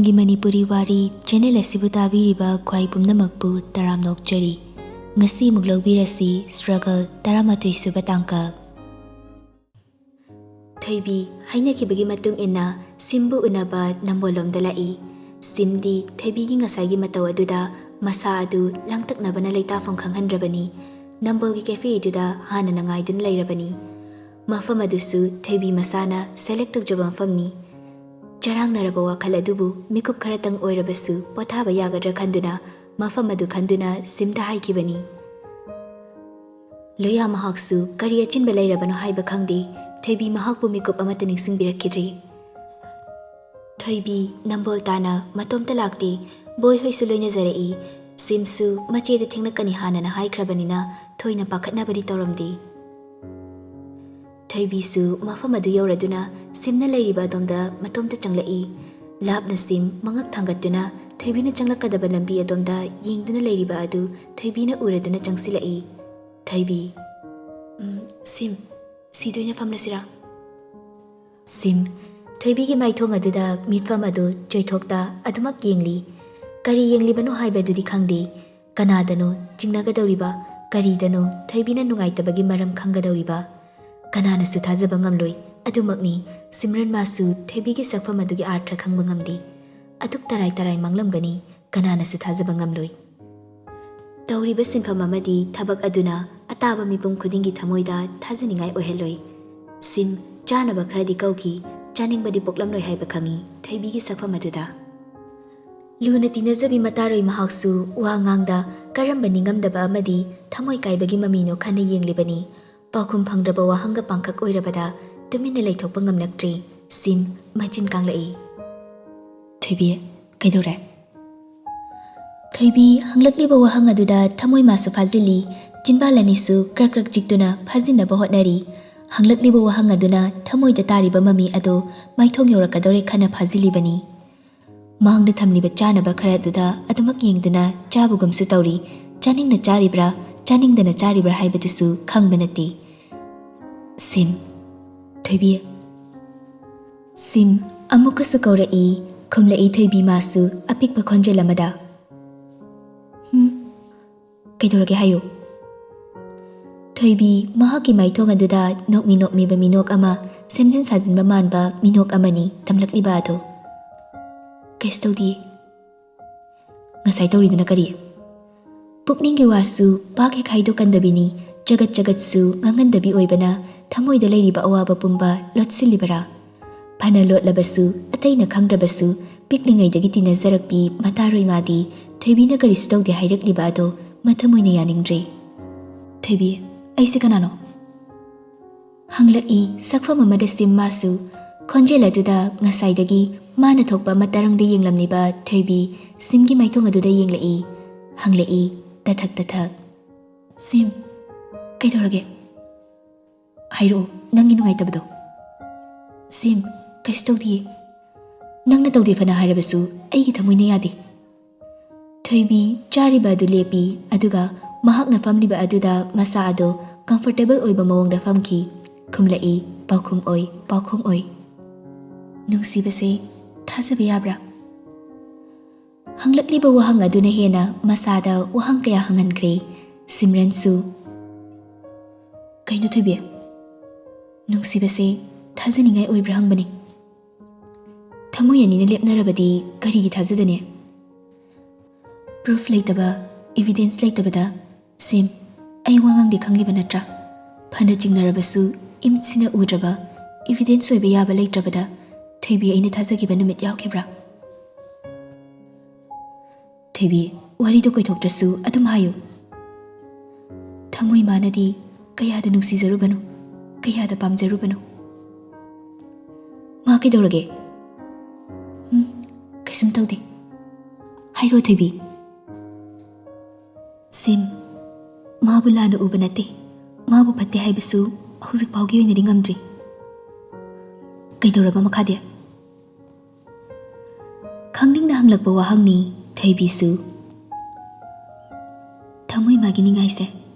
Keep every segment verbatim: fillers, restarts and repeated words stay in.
ꯒꯤ ꯃꯅꯤꯄꯨꯔꯤ ꯋꯥꯔꯤ ꯆꯦꯅꯦꯜ ꯑꯁꯤꯕꯨ ꯇꯥꯕꯤꯔꯤꯕ ꯈ꯭ꯋꯥꯏ ꯄꯨꯝꯅꯃꯛꯄꯨ ꯇꯔꯥꯝꯅ ꯑꯣꯛꯆꯔꯤ꯫ ꯉꯁꯤ ꯑꯃꯨꯛ ꯂꯧꯕꯤꯔꯁꯤ ꯁ꯭ꯇ꯭ꯔꯒꯜ ꯇꯔꯥꯃꯥꯊꯣꯏ ꯁꯨꯕ ꯇꯥꯡꯀꯛ꯫ ꯊꯣꯏꯕꯤ ꯍꯥꯏꯅꯈꯤꯕꯒꯤ ꯃꯇꯨꯡ ꯏꯟꯅ ꯁꯤꯝꯕꯨ ꯎꯅꯕ ꯅꯝꯕꯣꯜꯂꯣꯝꯗ ꯂꯥꯛꯏ꯫ ꯁꯤꯝꯗꯤ ꯊꯣꯏꯕꯤꯒꯤ ꯉꯁꯥꯏꯒꯤ ꯃꯇꯧ ꯑꯗꯨꯗ ꯃꯁꯥ ꯑꯗꯨ ꯂꯥꯡꯇꯛꯅꯕꯅ ꯂꯩꯇꯥꯐꯝ ꯈꯪꯍꯟꯗ꯭ꯔꯕꯅꯤ꯫ ꯅꯝꯕꯣꯜꯒꯤ ꯀꯦꯐꯦꯗꯨꯗ ꯍꯥꯟꯅꯅ ꯉꯥꯏꯗꯨꯅ ꯂꯩꯔꯕꯅꯤ꯫ ꯃꯐꯝ ꯑꯗꯨꯁꯨ ꯊꯣꯏꯕꯤ ꯃꯁꯥꯅ ꯁꯦꯂꯦꯛ ꯇꯧꯖꯕ ꯃꯐꯝꯅꯤ꯫ ꯆꯔꯥꯡꯅꯔꯕ ꯋꯥꯈꯜ ꯑꯗꯨꯕꯨ ꯃꯤꯀꯨꯞ ꯈꯔꯇꯪ ꯑꯣꯏꯔꯕꯁꯨ ꯄꯣꯊꯥꯕ ꯌꯥꯒꯗ꯭ꯔꯥ ꯈꯟꯗꯨꯅ ꯃꯐꯝ ꯑꯗꯨ ꯈꯟꯗꯨꯅ ꯁꯤꯝꯗ ꯍꯥꯏꯈꯤꯕꯅꯤ꯫ ꯂꯣꯌꯥ ꯃꯍꯥꯛꯁꯨ ꯀꯔꯤ ꯑꯆꯤꯟꯕ ꯂꯩꯔꯕꯅꯣ ꯍꯥꯏꯕ ꯈꯪꯗꯦ꯫ ꯊꯣꯏꯕꯤ ꯃꯍꯥꯛꯄꯨ ꯃꯤꯀꯨꯞ ꯑꯃꯠꯇ ꯅꯤꯡꯁꯤꯡꯕꯤꯔꯛꯈꯤꯗ꯭ꯔꯤ꯫ ꯊꯣꯏꯕꯤ ꯅꯝꯕꯣꯜ ꯇꯥꯅ ꯃꯇꯣꯝꯇ ꯂꯥꯛꯇꯦ꯫ ꯕꯣꯏ ꯍꯣꯏꯁꯨ ꯂꯣꯏꯅꯖꯔꯛꯏ꯫ ꯁꯤꯝꯁꯨ ꯃꯆꯦꯗ ꯊꯦꯡꯂꯛꯀꯅꯤ ꯍꯥꯟꯅꯅ ꯍꯥꯏꯈ꯭ꯔꯕꯅꯤꯅ ꯊꯣꯏꯅ ꯄꯥꯈꯠꯅꯕꯗꯤ ꯇꯧꯔꯝꯗꯦ꯫ ꯊꯣꯏꯕꯤꯁꯨ ꯃꯐꯝ ꯑꯗꯨ ꯌꯧꯔꯗꯨꯅ ꯁꯤꯝꯅ ꯂꯩꯔꯤꯕ ꯑꯗꯣꯝꯗ ꯃꯇꯣꯝꯇ ꯆꯪꯂꯛꯏ꯫ ꯂꯥꯞꯅ ꯁꯤꯝ ꯃꯉꯛ ꯊꯥꯡꯒꯠꯇꯨꯅ ꯊꯣꯏꯕꯤꯅ ꯆꯪꯂꯛꯀꯗꯕ ꯂꯝꯕꯤ ꯑꯗꯣꯝꯗ ꯌꯦꯡꯗꯨꯅ ꯂꯩꯔꯤꯕ ꯑꯗꯨ ꯊꯣꯏꯕꯤꯅ ꯎꯔꯗꯨꯅ ꯆꯪꯁꯤꯜꯂꯛꯏ꯫ ꯊꯣꯏꯕꯤ, "ꯎꯝ, ꯁꯤꯝ, ꯁꯤꯗ ꯑꯣꯏꯅ ꯐꯝꯂꯁꯤꯔꯥ?" ꯁꯤꯝ ꯊꯣꯏꯕꯤꯒꯤ ꯃꯥꯏꯊꯣꯡ ꯑꯗꯨꯗ ꯃꯤꯠꯐꯝ ꯑꯗꯨ ꯆꯣꯏꯊꯣꯛꯇ ꯑꯗꯨꯃꯛ ꯌꯦꯡꯂꯤ꯫ ꯀꯔꯤ ꯌꯦꯡꯂꯤꯕꯅꯣ ꯍꯥꯏꯕꯗꯨꯗꯤ ꯈꯪꯗꯦ꯫ ꯀꯅꯥꯗꯅꯣ ꯆꯤꯡꯅꯒꯗꯧꯔꯤꯕ, ꯀꯔꯤꯗꯅꯣ ꯊꯣꯏꯕꯤꯅ ꯅꯨꯡꯉꯥꯏꯇꯕꯒꯤ ꯃꯔꯝ ꯈꯪꯒꯗꯧꯔꯤꯕ? ꯀꯅꯥꯅꯁꯨ ꯊꯥꯖꯕ ꯉꯝꯂꯣꯏ꯫ ꯑꯗꯨꯃꯛꯅꯤ, ꯁꯤꯝꯔꯟ ꯃꯥꯁꯨ ꯊꯣꯏꯕꯤꯒꯤ ꯁꯛꯐꯝ ꯑꯗꯨꯒꯤ ꯑꯥꯔꯊ ꯈꯪꯕ ꯉꯝꯗꯦ꯫ ꯑꯗꯨꯛ ꯇꯔꯥꯏ ꯇꯔꯥꯏ ꯃꯥꯡꯂꯝꯒꯅꯤ, ꯀꯅꯥꯅꯁꯨ ꯊꯥꯖꯕ ꯉꯝꯂꯣꯏ꯫ ꯇꯧꯔꯤꯕ ꯁꯤꯟꯐꯝ ꯑꯃꯗꯤ ꯊꯕꯛ ꯑꯗꯨꯅ ꯑꯇꯥꯕ ꯃꯤꯄꯨꯝ ꯈꯨꯗꯤꯡꯒꯤ ꯊꯃꯣꯏꯗ ꯊꯥꯖꯅꯤꯡꯉꯥꯏ ꯑꯣꯏꯍꯜꯂꯣꯏ꯫ ꯁꯤꯝ ꯆꯥꯅꯕ ꯈꯔꯗꯤ ꯀꯧꯈꯤ, ꯆꯥꯅꯤꯡꯕꯗꯤ ꯄꯣꯛꯂꯝꯂꯣꯏ ꯍꯥꯏꯕ ꯈꯪꯏ ꯊꯣꯏꯕꯤꯒꯤ ꯁꯛꯐꯝ ꯑꯗꯨꯗ꯫ ꯂꯨꯅ ꯇꯤꯟꯅꯖꯕꯤ ꯃꯇꯥꯔꯣꯏ ꯃꯍꯥꯛꯁꯨ ꯋꯥ ꯉꯥꯡꯗ ꯀꯔꯝꯕ ꯅꯤꯡꯉꯝꯗꯕ ꯑꯃꯗꯤ ꯊꯃꯣꯏ ꯀꯥꯏꯕꯒꯤ ꯃꯃꯤꯅꯣ ꯈꯟꯅ ꯌꯦꯡꯂꯤꯕꯅꯤ꯫ ꯄꯥꯎꯈꯨꯝ ꯐꯪꯗ꯭ꯔꯕ ꯋꯥꯍꯪꯒ ꯄꯥꯡꯈꯛ ꯑꯣꯏꯔꯕꯗ ꯇꯨꯃꯤꯟꯅ ꯂꯩꯊꯣꯛꯄ ꯉꯝꯂꯛꯇ꯭ꯔꯤ꯫ ꯁꯤꯝ ꯃꯆꯤꯟ ꯀꯥꯡꯂꯛꯏ꯫ "ꯊꯣꯏꯕꯤ, ꯀꯩꯗꯧꯔꯦ?" ꯊꯣꯏꯕꯤ ꯍꯪꯂꯛꯂꯤꯕ ꯋꯥꯍꯪ ꯑꯗꯨꯗ ꯊꯃꯣꯏ ꯃꯥꯁꯨ ꯐꯥꯖꯤꯜꯂꯤ꯫ ꯆꯤꯟꯕꯥꯜ ꯑꯅꯤꯁꯨ ꯀ꯭ꯔꯛ ꯀ꯭ꯔꯛ ꯆꯤꯛꯇꯨꯅ ꯐꯥꯖꯤꯟꯅꯕ ꯍꯣꯠꯅꯔꯤ꯫ ꯍꯪꯂꯛꯂꯤꯕ ꯋꯥꯍꯪ ꯑꯗꯨꯅ ꯊꯃꯣꯏꯗ ꯇꯥꯔꯤꯕ ꯃꯃꯤ ꯑꯗꯨ ꯃꯥꯏꯊꯣꯡ ꯌꯧꯔꯛꯀꯗꯧꯔꯦ ꯈꯟꯅ ꯐꯥꯖꯤꯜꯂꯤꯕꯅꯤ꯫ ꯃꯥꯡꯗ ꯊꯝꯂꯤꯕ ꯆꯥꯅꯕ ꯈꯔ ꯑꯗꯨꯗ ꯑꯗꯨꯃꯛ ꯌꯦꯡꯗꯨꯅ ꯆꯥꯕꯒꯨꯝꯁꯨ ꯇꯧꯔꯤ꯫ ꯆꯥꯅꯤꯡꯅ ꯆꯥꯔꯤꯕ꯭ꯔꯥ, ꯆꯥꯅꯤꯡꯗꯅ ꯆꯥꯔꯤꯕ꯭ꯔꯥ ꯍꯥꯏꯕꯗꯨꯁꯨ ꯈꯪꯕ ꯅꯠꯇꯦ꯫ "ꯁꯤꯝ, ꯊꯣꯏꯕꯤ꯫" ꯁꯤꯝ ꯑꯃꯨꯛꯀꯁꯨ ꯀꯧꯔꯛꯏ꯫ ꯈꯨꯝꯂꯛꯏ ꯊꯣꯏꯕꯤ ꯃꯥꯁꯨ ꯑꯄꯤꯛꯄ ꯈꯣꯟꯖꯦꯜ ꯑꯃꯗ꯫ "ꯍꯨꯝ, ꯀꯩꯗꯧꯔꯒꯦ ꯍꯥꯏꯌꯨ?" ꯊꯣꯏꯕꯤ ꯃꯍꯥꯛꯀꯤ ꯃꯥꯏꯊꯣꯡ ꯑꯗꯨꯗ ꯅꯣꯛꯃꯤ ꯅꯣꯛꯃꯤꯕ ꯃꯤꯅꯣꯛ ꯑꯃ, ꯁꯦꯝꯖꯤꯟ ꯁꯥꯖꯤꯟꯕ ꯃꯥꯟꯕ ꯃꯤꯅꯣꯛ ꯑꯃꯅꯤ ꯇꯝꯂꯛꯂꯤꯕ ꯑꯗꯨ꯫ "ꯀꯩꯁꯨ ꯇꯧꯗꯤꯌꯦ꯫" "ꯉꯁꯥꯏ ꯇꯧꯔꯤꯗꯨꯅ ꯀꯔꯤ?" ꯄꯨꯛꯅꯤꯡꯒꯤ ꯋꯥꯁꯨ ꯄꯥꯛ ꯍꯦꯛ ꯍꯥꯏꯗꯣꯛꯀꯟꯗꯕꯤꯅꯤ, ꯆꯒꯠ ꯆꯒꯠꯁꯨ ꯉꯥꯡꯍꯟꯗꯕꯤ ꯑꯣꯏꯕꯅ ꯊꯃꯣꯏꯗ ꯂꯩꯔꯤꯕ ꯑꯋꯥꯕ ꯄꯨꯝꯕ ꯂꯣꯠꯁꯤꯜꯂꯤꯕꯔꯥ? ꯐꯅ ꯂꯣꯠꯂꯕꯁꯨ, ꯑꯇꯩꯅ ꯈꯪꯗ꯭ꯔꯕꯁꯨ, ꯄꯤꯛꯂꯤꯉꯩꯗꯒꯤ ꯇꯤꯟꯅꯖꯔꯛꯄꯤ ꯃꯇꯥꯔꯣꯏ ꯃꯥꯗꯤ ꯊꯣꯏꯕꯤꯅ ꯀꯔꯤꯁꯨ ꯇꯧꯗꯦ ꯍꯥꯏꯔꯛꯂꯤꯕ ꯑꯗꯣ ꯃꯊꯃꯣꯏꯅ ꯌꯥꯅꯤꯡꯗ꯭ꯔꯦ꯫ "ꯊꯣꯏꯕꯤ, ꯑꯩꯁꯦ ꯀꯅꯥꯅꯣ?" ꯍꯪꯂꯛꯏ ꯁꯛꯐꯝ ꯑꯃꯗ ꯁꯤꯝ ꯃꯥꯁꯨ꯫ ꯈꯣꯟꯖꯦꯜ ꯑꯗꯨꯗ ꯉꯁꯥꯏꯗꯒꯤ ꯃꯥꯅ ꯊꯣꯛꯄ ꯑꯃ ꯇꯔꯪꯗ ꯌꯦꯡꯂꯝꯂꯤꯕ ꯊꯣꯏꯕꯤ ꯁꯤꯝꯒꯤ ꯃꯥꯏꯊꯣꯡ ꯑꯗꯨꯗ ꯌꯦꯡꯂꯛꯏ꯫ ꯍꯪꯂꯛꯏ ꯇꯊꯛ ꯇꯊꯛ꯫ "ꯁꯤꯝ, ꯀꯩꯗꯧꯔꯒꯦ? ꯍꯥꯏꯔꯛꯑꯣ, ꯅꯪꯒꯤ ꯅꯨꯡꯉꯥꯏꯇꯕꯗꯣ꯫" "ꯁꯤꯝ, ꯀꯩꯁꯨ ꯇꯧꯗꯤꯌꯦ꯫ ꯅꯪꯅ ꯇꯧꯗꯦ ꯐꯅ ꯍꯥꯏꯔꯕꯁꯨ ꯑꯩꯒꯤ ꯊꯃꯣꯏꯅ ꯌꯥꯗꯦ꯫" ꯊꯣꯏꯕꯤ ꯆꯥꯔꯤꯕ ꯑꯗꯨ ꯂꯦꯞꯄꯤ, ꯑꯗꯨꯒ ꯃꯍꯥꯛꯅ ꯐꯝꯂꯤꯕ ꯑꯗꯨꯗ ꯃꯁꯥ ꯑꯗꯣ comfortable ꯑꯣꯏꯕ ꯃꯑꯣꯡꯗ ꯐꯝꯈꯤ꯫ ꯈꯨꯝꯂꯛꯏ ꯄꯥꯎꯈꯨꯝ ꯑꯣꯏ, ꯄꯥꯎꯈꯨꯝ ꯑꯣꯏ꯫ "ꯅꯨꯡꯁꯤꯕꯁꯦ ꯊꯥꯖꯕ ꯌꯥꯕ꯭ꯔꯥ?" ꯍꯪꯂꯛꯂꯤꯕ ꯋꯥꯍꯪ ꯑꯗꯨꯅ ꯍꯦꯟꯅ ꯃꯁꯥꯗ ꯋꯥꯍꯪ ꯀꯌꯥ ꯍꯪꯍꯟꯈ꯭ꯔꯦ꯫ ꯁꯤꯝꯔꯟꯁꯨ꯫ "ꯀꯩꯅꯣ ꯊꯣꯏꯕꯤ? ꯅꯨꯡꯁꯤꯕꯁꯦ ꯊꯥꯖꯅꯤꯡꯉꯥꯏ ꯑꯣꯏꯕ꯭ꯔꯥ ꯍꯪꯕꯅꯤ꯫ ꯊꯃꯣꯏ ꯑꯅꯤꯅ ꯂꯦꯞꯅꯔꯕꯗꯤ ꯀꯔꯤꯒꯤ ꯊꯥꯖꯗꯅꯤ? Proof ꯂꯩꯇꯕ, evidence ꯂꯩꯇꯕꯗ, ꯁꯤꯝ, ꯑꯩ ꯋꯥ ꯉꯥꯡꯗꯦ ꯈꯪꯂꯤꯕ ꯅꯠꯇ꯭ꯔꯥ? ꯐꯅ ꯆꯤꯡꯅꯔꯕꯁꯨ, ꯏꯃꯤꯠꯁꯤꯅ ꯎꯗ꯭ꯔꯕ, evidence ꯑꯣꯏꯕ ꯌꯥꯕ ꯂꯩꯇ꯭ꯔꯕꯗ, ꯊꯣꯏꯕꯤ ꯑꯩꯅ ꯊꯥꯖꯈꯤꯕ ꯅꯨꯃꯤꯠ ꯌꯥꯎꯈꯤꯕ꯭ꯔꯥ?" "ꯊꯣꯏꯕꯤ, ꯋꯥꯔꯤꯗꯣ ꯀꯣꯏꯊꯣꯛꯇ꯭ꯔꯁꯨ ꯑꯗꯨꯝ ꯍꯥꯏꯌꯨ꯫ ꯊꯃꯣꯏ ꯃꯥꯅꯗꯤ ꯀꯌꯥꯗ ꯅꯨꯡꯁꯤꯖꯔꯨꯕꯅꯣ, ꯀꯌꯥꯗ ꯄꯥꯝꯖꯔꯨꯕꯅꯣ꯫" "ꯃꯥ ꯀꯩꯗꯧꯔꯒꯦ?" "ꯎꯝ, ꯀꯩꯁꯨꯝ ꯇꯧꯗꯦ꯫ ꯍꯥꯏꯔꯣ ꯊꯣꯏꯕꯤ꯫" "ꯁꯤꯝ, ꯃꯥꯕꯨ ꯂꯥꯟꯅ ꯎꯕ ꯅꯠꯇꯦ꯫ ꯃꯥꯕꯨ ꯐꯠꯇꯦ ꯍꯥꯏꯕꯁꯨ ꯍꯧꯖꯤꯛ ꯐꯥꯎꯒꯤ ꯑꯣꯏꯅꯗꯤ ꯉꯝꯗ꯭ꯔꯤ꯫" "ꯀꯩꯗꯧꯔꯕ ꯃꯈꯥꯗꯤ?" ꯈꯪꯅꯤꯡꯅ ꯍꯪꯂꯛꯄ ꯋꯥꯍꯪꯅꯤ ꯊꯣꯏꯕꯤꯁꯨ꯫ "ꯊꯃꯣꯏ ꯃꯥꯒꯤ ꯅꯤꯡꯉꯥꯏꯁꯦ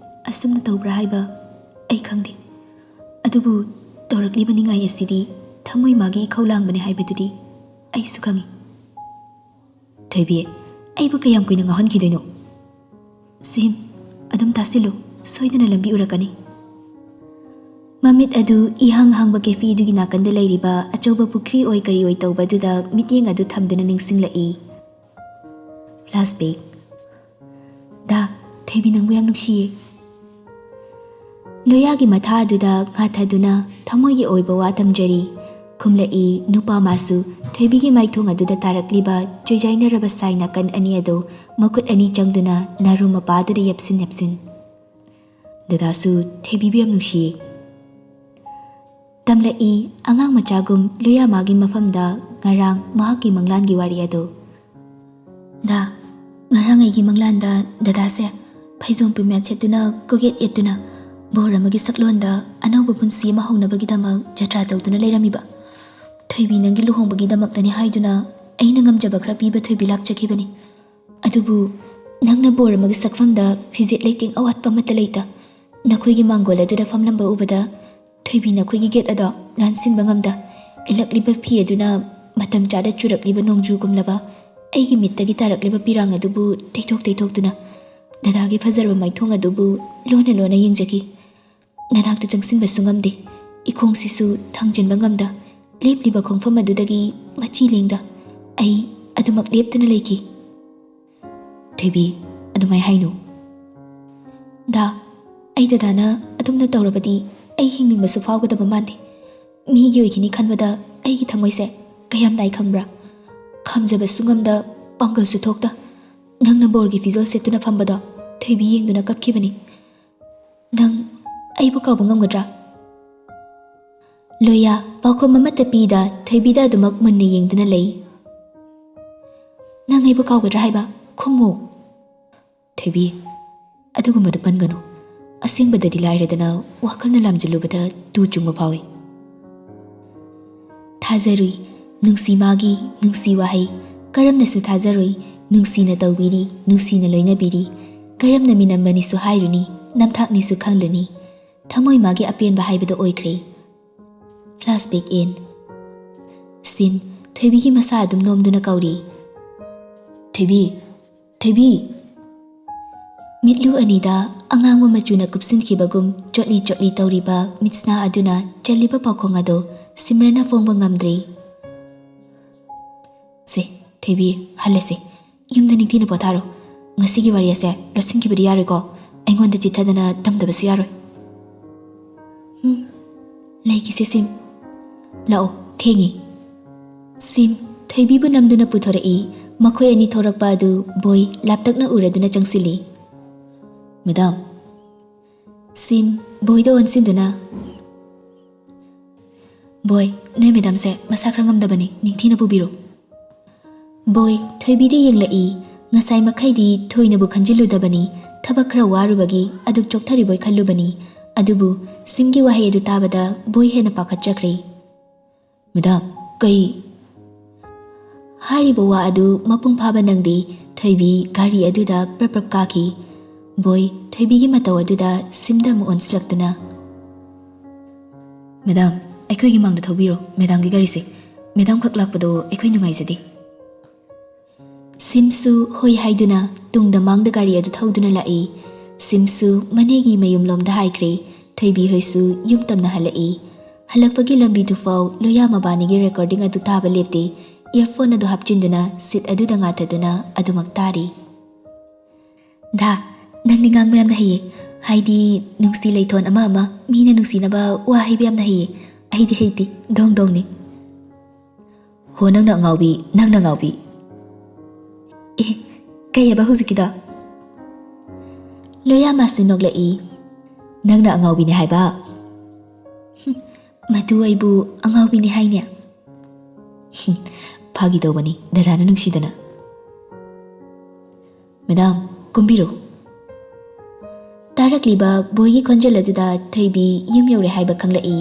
ꯑꯁꯨꯝꯅ ꯇꯧꯕ꯭ꯔꯥ ꯍꯥꯏꯕ ꯑꯩ ꯈꯪꯗꯦ꯫ ꯑꯗꯨꯕꯨ ꯇꯧꯔꯛꯂꯤꯕ ꯅꯤꯡꯉꯥꯏ ꯑꯁꯤꯗꯤ ꯊꯃꯣꯏ ꯃꯥꯒꯤ ꯏꯈꯧ ꯂꯥꯡꯕꯅꯤ ꯍꯥꯏꯕꯗꯨꯗꯤ ꯑꯩꯁꯨ ꯈꯪꯏ꯫ "ꯊꯣꯏꯕꯤ, ꯑꯩꯕꯨ ꯀꯌꯥꯝ ꯀꯨꯏꯅ ꯉꯥꯎꯍꯟꯈꯤꯗꯣꯏꯅꯣ?" "ꯁꯤꯝ, ꯑꯗꯨꯝ ꯇꯥꯁꯤꯜꯂꯨ, ꯁꯣꯏꯗꯅ ꯂꯝꯕꯤ ꯎꯔꯛꯀꯅꯤ꯫" ꯃꯃꯤꯠ ꯑꯗꯨ ꯏꯍꯥꯡ ꯍꯥꯡꯕ ꯀꯦꯐꯦꯗꯨꯒꯤ ꯅꯥꯀꯟꯗ ꯂꯩꯔꯤꯕ ꯑꯆꯧꯕ ꯄꯨꯈ꯭ꯔꯤ ꯑꯣꯏ ꯀꯔꯤ ꯑꯣꯏ ꯇꯧꯕ ꯑꯗꯨꯗ ꯃꯤꯠꯌꯦꯡ ꯑꯗꯨ ꯊꯝꯗꯨꯅ ꯅꯤꯡꯁꯤꯡꯂꯛꯏ꯫ ꯐ꯭ꯂꯥꯁꯕꯦꯛ꯫ "ꯗꯥ, ꯊꯣꯏꯕꯤ ꯅꯪꯕꯨ ꯌꯥꯝ ꯅꯨꯡꯁꯤꯌꯦ꯫" ꯂꯣꯌꯥꯒꯤ ꯃꯊꯥ ꯑꯗꯨꯗ ꯉꯥꯊꯗꯨꯅ ꯊꯃꯣꯏꯒꯤ ꯑꯣꯏꯕ ꯋꯥ ꯇꯝꯖꯔꯤ꯫ ꯈꯨꯝꯂꯛꯏ ꯅꯨꯄꯥ ꯃꯥꯁꯨ ꯊꯣꯏꯕꯤꯒꯤ ꯃꯥꯏꯊꯣꯡ ꯑꯗꯨꯗ ꯇꯥꯔꯛꯂꯤꯕ ꯆꯣꯏꯖꯥꯏꯅꯔꯕ ꯁꯥꯏ ꯅꯥꯀꯟ ꯑꯅꯤ ꯑꯗꯨ ꯃꯈꯨꯠ ꯑꯅꯤ ꯆꯪꯗꯨꯅ ꯅꯥꯔꯨ ꯃꯄꯥꯗꯨꯗ ꯌꯦꯞꯁꯤꯟ ꯌꯦꯞꯁꯤꯟ꯫ "ꯗꯗꯥꯁꯨ ꯊꯣꯏꯕꯤꯕꯨ ꯌꯥꯝ ꯅꯨꯡꯁꯤꯌꯦ꯫" ꯇꯝꯂꯛꯏ ꯑꯉꯥꯡ ꯃꯆꯥꯒꯨꯝ ꯂꯣꯌꯥ ꯃꯥꯒꯤ ꯃꯐꯝꯗ ꯉꯔꯥꯡ ꯃꯍꯥꯛꯀꯤ ꯃꯪꯂꯥꯟꯒꯤ ꯋꯥꯔꯤ ꯑꯗꯨ꯫ "ꯗꯥ, ꯉꯔꯥꯡ ꯑꯩꯒꯤ ꯃꯪꯂꯥꯟꯗ ꯗꯗꯥꯁꯦ ꯐꯩꯖꯣꯝ ꯄꯨꯃꯦꯠ ꯁꯦꯠꯇꯨꯅ ꯀꯣꯛꯌꯦꯠ ꯌꯦꯠꯇꯨꯅ ꯕꯣꯔ ꯑꯃꯒꯤ ꯁꯛꯂꯣꯟꯗ ꯑꯅꯧꯕ ꯄꯨꯟꯁꯤ ꯑꯃ ꯍꯧꯅꯕꯒꯤꯗꯃꯛ ꯖꯇ꯭ꯔꯥ ꯇꯧꯗꯨꯅ ꯂꯩꯔꯝꯃꯤꯕ꯫ ꯊꯣꯏꯕꯤ ꯅꯪꯒꯤ ꯂꯨꯍꯣꯡꯕꯒꯤꯗꯃꯛꯇꯅꯤ ꯍꯥꯏꯗꯨꯅ ꯑꯩꯅ ꯉꯝꯖꯕ ꯈꯔ ꯄꯤꯕ ꯊꯣꯏꯕꯤ ꯂꯥꯛꯆꯈꯤꯕꯅꯤ꯫ ꯑꯗꯨꯕꯨ ꯅꯪꯅ ꯕꯣꯔ ꯑꯃꯒꯤ ꯁꯛꯐꯝꯗ ꯐꯤꯖꯦꯠ ꯂꯩꯇꯦꯡ ꯑꯋꯥꯠꯄ ꯑꯃꯠꯇ ꯂꯩꯇ ꯅꯈꯣꯏꯒꯤ ꯃꯥꯡꯒꯣꯜ ꯑꯗꯨꯗ ꯐꯝꯂꯝꯕ ꯎꯕꯗ ꯊꯣꯏꯕꯤ ꯅꯈꯣꯏꯒꯤ ꯒꯦꯠ ꯑꯗꯣ ꯂꯥꯟꯁꯤꯟꯕ ꯉꯝꯗ ꯏꯜꯂꯛꯂꯤꯕ ꯐꯤ ꯑꯗꯨꯅ ꯃꯇꯝ ꯆꯥꯗ ꯆꯨꯔꯛꯂꯤꯕ ꯅꯣꯡꯖꯨꯒꯨꯝꯂꯕ ꯑꯩꯒꯤ ꯃꯤꯠꯇꯒꯤ ꯇꯥꯔꯛꯂꯤꯕ ꯄꯤꯔꯥꯡ ꯑꯗꯨꯕꯨ ꯇꯩꯊꯣꯛ ꯇꯩꯊꯣꯛꯇꯨꯅ ꯗꯗꯥꯒꯤ ꯐꯖꯔꯕ ꯃꯥꯏꯊꯣꯡ ꯑꯗꯨꯕꯨ ꯂꯣꯟꯅ ꯂꯣꯟꯅ ꯌꯦꯡꯖꯈꯤ꯫ ꯅꯅꯥꯛꯇ ꯆꯪꯁꯤꯟꯕꯁꯨ ꯉꯝꯗꯦ꯫ ꯏꯈꯣꯡꯁꯤꯁꯨ ꯊꯥꯡꯖꯤꯟꯕ ꯉꯝꯗ ꯂꯦꯞꯂꯤꯕ ꯈꯣꯡꯐꯝ ꯑꯗꯨꯗꯒꯤ ꯃꯆꯤ ꯂꯦꯡꯗ ꯑꯩ ꯑꯗꯨꯃꯛ ꯂꯦꯞꯇꯨꯅ ꯂꯩꯈꯤ꯫" "ꯊꯣꯏꯕꯤ, ꯑꯗꯨꯃꯥꯏ ꯍꯥꯏꯅꯨ꯫" "ꯗꯥ, ꯑꯩ ꯗꯗꯥꯅ ꯑꯗꯨꯝꯅ ꯇꯧꯔꯕꯗꯤ ꯑꯩ ꯍꯤꯡꯅꯤꯡꯕꯁꯨ ꯐꯥꯎꯒꯗꯕ ꯃꯥꯟꯗꯦ꯫ ꯃꯤꯒꯤ ꯑꯣꯏꯈꯤꯅꯤ ꯈꯟꯕꯗ ꯑꯩꯒꯤ ꯊꯃꯣꯏꯁꯦ ꯀꯌꯥꯝ ꯅꯥꯏ ꯈꯪꯕ꯭ꯔꯥ? ꯈꯥꯝꯖꯕꯁꯨ ꯉꯝꯗ, ꯄꯥꯡꯒꯜꯁꯨ ꯊꯣꯛꯇ ꯅꯪꯅ ꯕꯣꯔꯒꯤ ꯐꯤꯖꯣꯜ ꯁꯦꯠꯇꯨꯅ ꯐꯝꯕꯗꯣ ꯊꯣꯏꯕꯤ ꯌꯦꯡꯗꯨꯅ ꯀꯞꯈꯤꯕꯅꯤ꯫ ꯅꯪ ꯑꯩꯕꯨ ꯀꯥꯎꯕ ꯉꯝꯒꯗ꯭ꯔꯥ?" ꯂꯣꯌꯥ ꯄꯥꯎꯈꯨꯝ ꯑꯃꯠꯇ ꯄꯤꯗ ꯊꯣꯏꯕꯤꯗ ꯑꯗꯨꯃꯛ ꯃꯨꯟꯅ ꯌꯦꯡꯗꯨꯅ ꯂꯩ꯫ "ꯅꯪ ꯑꯩꯕꯨ ꯀꯥꯎꯒꯗ꯭ꯔꯥ ꯍꯥꯏꯕ? ꯈꯨꯝꯃꯨ꯫" "ꯊꯣꯏꯕꯤ, ꯑꯗꯨꯒꯨꯝꯕꯗꯨ ꯄꯟꯒꯅꯨ꯫ ꯑꯁꯦꯡꯕꯗꯗꯤ ꯂꯥꯏꯔꯗꯅ ꯋꯥꯈꯜꯅ ꯂꯥꯝꯖꯤꯜꯂꯨꯕꯗ ꯇꯨ ꯆꯨꯡꯕ ꯐꯥꯎꯏ꯫" ꯊꯥꯖꯔꯨꯏ ꯅꯨꯡꯁꯤ ꯃꯥꯒꯤ ꯅꯨꯡꯁꯤ ꯋꯥꯍꯩ꯫ ꯀꯔꯝꯅꯁꯨ ꯊꯥꯖꯔꯨꯏ ꯅꯨꯡꯁꯤꯅ ꯇꯧꯕꯤꯔꯤ, ꯅꯨꯡꯁꯤꯅ ꯂꯣꯏꯅꯕꯤꯔꯤ꯫ ꯀꯔꯝꯅ ꯃꯤꯅꯝꯕꯅꯤꯁꯨ ꯍꯥꯏꯔꯨꯅꯤ, ꯅꯝꯊꯥꯛꯅꯤꯁꯨ ꯈꯪꯂꯨꯅꯤ꯫ ꯊꯃꯣꯏ ꯃꯥꯒꯤ ꯑꯄꯦꯟꯕ ꯍꯥꯏꯕꯗꯨ ꯑꯣꯏꯈ꯭ꯔꯦ꯫ Flashback and. ꯁꯤꯝ ꯊꯣꯏꯕꯤꯒꯤ ꯃꯁꯥ ꯑꯗꯨꯝ ꯅꯣꯝꯗꯨꯅ ꯀꯧꯔꯤ꯫ ꯊꯣꯏꯕꯤ, ꯊꯣꯏꯕꯤ! ꯃꯤꯠꯂꯨ ꯑꯅꯤꯗ ꯑꯉꯥꯡꯕ ꯃꯆꯨꯅ ꯀꯨꯞꯁꯤꯟꯈꯤꯕꯒꯨꯝ ꯆꯣꯠꯂꯤ ꯆꯣꯠꯂꯤ ꯇꯧꯔꯤꯕ ꯃꯤꯠꯁꯅꯥ ꯑꯗꯨꯅ ꯆꯜꯂꯤꯕ ꯄꯥꯎꯈꯣꯡ ꯑꯗꯨ ꯁꯤꯝꯔꯟꯅ ꯐꯣꯡꯕ ꯉꯝꯗ꯭ꯔꯤ꯫ "ꯁꯦ, ꯊꯣꯏꯕꯤ, ꯍꯜꯂꯁꯦ꯫ ꯌꯨꯝꯗ ꯅꯤꯡꯊꯤꯅ ꯄꯣꯊꯥꯔꯣ꯫ ꯉꯁꯤꯒꯤ ꯋꯥꯔꯤ ꯑꯁꯦ ꯂꯣꯠꯁꯤꯟꯈꯤꯕꯗꯤ ꯌꯥꯔꯣꯏꯀꯣ꯫ ꯑꯩꯉꯣꯟꯗ ꯆꯤꯠꯊꯗꯅ ꯇꯝꯗꯕꯁꯨ ꯌꯥꯔꯣꯏ꯫" "ꯎꯝ, ꯂꯩꯈꯤꯁꯦ ꯁꯤꯝ꯫ ꯂꯥꯛꯑꯣ, ꯊꯦꯡꯉꯤ꯫" ꯁꯤꯝ ꯊꯣꯏꯕꯤꯕꯨ ꯅꯝꯗꯨꯅ ꯄꯨꯊꯣꯔꯛꯏ꯫ ꯃꯈꯣꯏ ꯑꯅꯤ ꯊꯣꯔꯛꯄ ꯑꯗꯨ ꯕꯣꯏ ꯂꯥꯞꯇꯛꯅ ꯎꯔꯗꯨꯅ ꯆꯪꯁꯤꯜꯂꯤ꯫ "ꯃꯦꯗꯥꯝ꯫" ꯁꯤꯝ ꯕꯣꯏꯗ ꯑꯣꯟꯁꯤꯟꯗꯨꯅ, "ꯕꯣꯏ, ꯅꯣꯏ ꯃꯦꯗꯥꯝꯁꯦ ꯃꯁꯥ ꯈꯔ ꯉꯝꯗꯕꯅꯤ, ꯅꯤꯡꯊꯤꯅ ꯄꯨꯕꯤꯔꯣ꯫" ꯕꯣꯏ ꯊꯣꯏꯕꯤꯗ ꯌꯦꯡꯂꯛꯏ꯫ ꯉꯁꯥꯏ ꯃꯈꯩꯗꯤ ꯊꯣꯏꯅꯕꯨ ꯈꯟꯖꯤꯜꯂꯨꯗꯕꯅꯤ, ꯊꯕꯛ ꯈꯔ ꯋꯥꯔꯨꯕꯒꯤ ꯑꯗꯨꯛ ꯆꯣꯛꯊꯔꯤꯕꯣꯏ ꯈꯜꯂꯨꯕꯅꯤ꯫ ꯑꯗꯨꯕꯨ ꯁꯤꯝꯒꯤ ꯋꯥꯍꯩ ꯑꯗꯨ ꯇꯥꯕꯗ ꯕꯣꯏ ꯍꯦꯟꯅ ꯄꯥꯈꯠꯆꯈ꯭ꯔꯦ꯫ "ꯃꯦꯗꯥꯝ, ꯀꯩ?" ꯍꯥꯏꯔꯤꯕ ꯋꯥ ꯑꯗꯨ ꯃꯄꯨꯡ ꯐꯥꯕ ꯅꯪꯗꯦ꯫ ꯊꯣꯏꯕꯤ ꯒꯥꯔꯤ ꯑꯗꯨꯗ ꯄ꯭ꯔꯞ ꯄ꯭ꯔꯞ ꯀꯥꯈꯤ꯫ ꯕꯣꯏ ꯊꯣꯏꯕꯤꯒꯤ ꯃꯇꯧ ꯑꯗꯨꯗ ꯁꯤꯝꯗ ꯑꯃꯨꯛ ꯑꯣꯟꯁꯤꯜꯂꯛꯇꯨꯅ, "ꯃꯦꯗꯥꯝ, ꯑꯩꯈꯣꯏꯒꯤ ꯃꯥꯡꯗ ꯊꯧꯕꯤꯔꯣ, ꯃꯦꯗꯥꯝꯒꯤ ꯒꯥꯔꯤꯁꯦ꯫ ꯃꯦꯗꯥꯝ ꯈꯛ ꯂꯥꯛꯄꯗꯣ ꯑꯩꯈꯣꯏ ꯅꯨꯡꯉꯥꯏꯖꯗꯦ꯫" ꯁꯤꯝꯁꯨ ꯍꯣꯏ ꯍꯥꯏꯗꯨꯅ ꯇꯨꯡꯗ ꯃꯥꯡꯗ ꯒꯥꯔꯤ ꯑꯗꯨ ꯊꯧꯗꯨꯅ ꯂꯥꯛꯏ꯫ ꯁꯤꯝꯁꯨ ꯃꯅꯦꯒꯤ ꯃꯌꯨꯝꯂꯣꯝꯗ ꯍꯥꯏꯈ꯭ꯔꯦ꯫ ꯊꯣꯏꯕꯤ ꯍꯣꯏꯁꯨ ꯌꯨꯝ ꯇꯝꯅ ꯍꯜꯂꯛꯏ꯫ ꯍꯜꯂꯛꯄꯒꯤ ꯂꯝꯕꯤꯗꯨꯐꯥꯎ ꯂꯣꯌꯥ ꯃꯕꯥꯅꯤꯒꯤ ꯔꯦꯀꯣꯔꯗꯤꯡ ꯑꯗꯨ ꯇꯥꯕ ꯂꯦꯞꯇꯦ꯫ ꯏꯌꯔꯐꯣꯟ ꯑꯗꯨ ꯍꯥꯞꯆꯤꯟꯗꯨꯅ ꯁꯤꯠ ꯑꯗꯨꯗ ꯉꯥꯊꯗꯨꯅ ꯑꯗꯨꯃꯛ ꯇꯥꯔꯤ꯫ "ꯗꯥ, ꯅꯪꯗꯤ ꯉꯥꯡꯕ ꯌꯥꯝꯅ ꯍꯩꯌꯦ꯫ ꯍꯥꯏꯗꯤ ꯅꯨꯡꯁꯤ ꯂꯩꯊꯣꯟ ꯑꯃ ꯑꯃ ꯃꯤꯅ ꯅꯨꯡꯁꯤꯅꯕ ꯋꯥ ꯍꯥꯏꯕ ꯌꯥꯝꯅ ꯍꯩꯌꯦ꯫ ꯑꯩꯗꯤ ꯍꯩꯇꯦ, ꯗꯣꯡ ꯗꯣꯡꯅꯤ꯫" "ꯍꯣ, ꯅꯪꯅ ꯑꯉꯥꯎꯕꯤ, ꯅꯪꯅ ꯑꯉꯥꯎꯕꯤ꯫" "ꯑꯦ, ꯀꯩ ꯍꯥꯏꯕ ꯍꯧꯖꯤꯛꯀꯤꯗꯣ?" ꯂꯣꯌꯥ ꯃꯥꯁꯨ ꯅꯣꯛꯂꯛꯏ꯫ "ꯅꯪꯅ ꯑꯉꯥꯎꯕꯤꯅꯤ ꯍꯥꯏꯕ꯫" "ꯍꯨꯝ, ꯃꯗꯨ ꯑꯩꯕꯨ ꯑꯉꯥꯎꯕꯤꯅꯤ ꯍꯥꯏꯅꯦ?" "ꯍꯨꯝ, ꯐꯥꯒꯤ ꯇꯧꯕꯅꯤ, ꯗꯗꯥꯅ ꯅꯨꯡꯁꯤꯗꯅ꯫" "ꯃꯦꯗꯥꯝ, ꯀꯨꯝꯕꯤꯔꯣ꯫" ꯇꯥꯔꯛꯂꯤꯕ ꯕꯣꯏꯒꯤ ꯈꯣꯟꯖꯦꯜ ꯑꯗꯨꯗ ꯊꯣꯏꯕꯤ ꯌꯨꯝ ꯌꯧꯔꯦ ꯍꯥꯏꯕ ꯈꯪꯂꯛꯏ꯫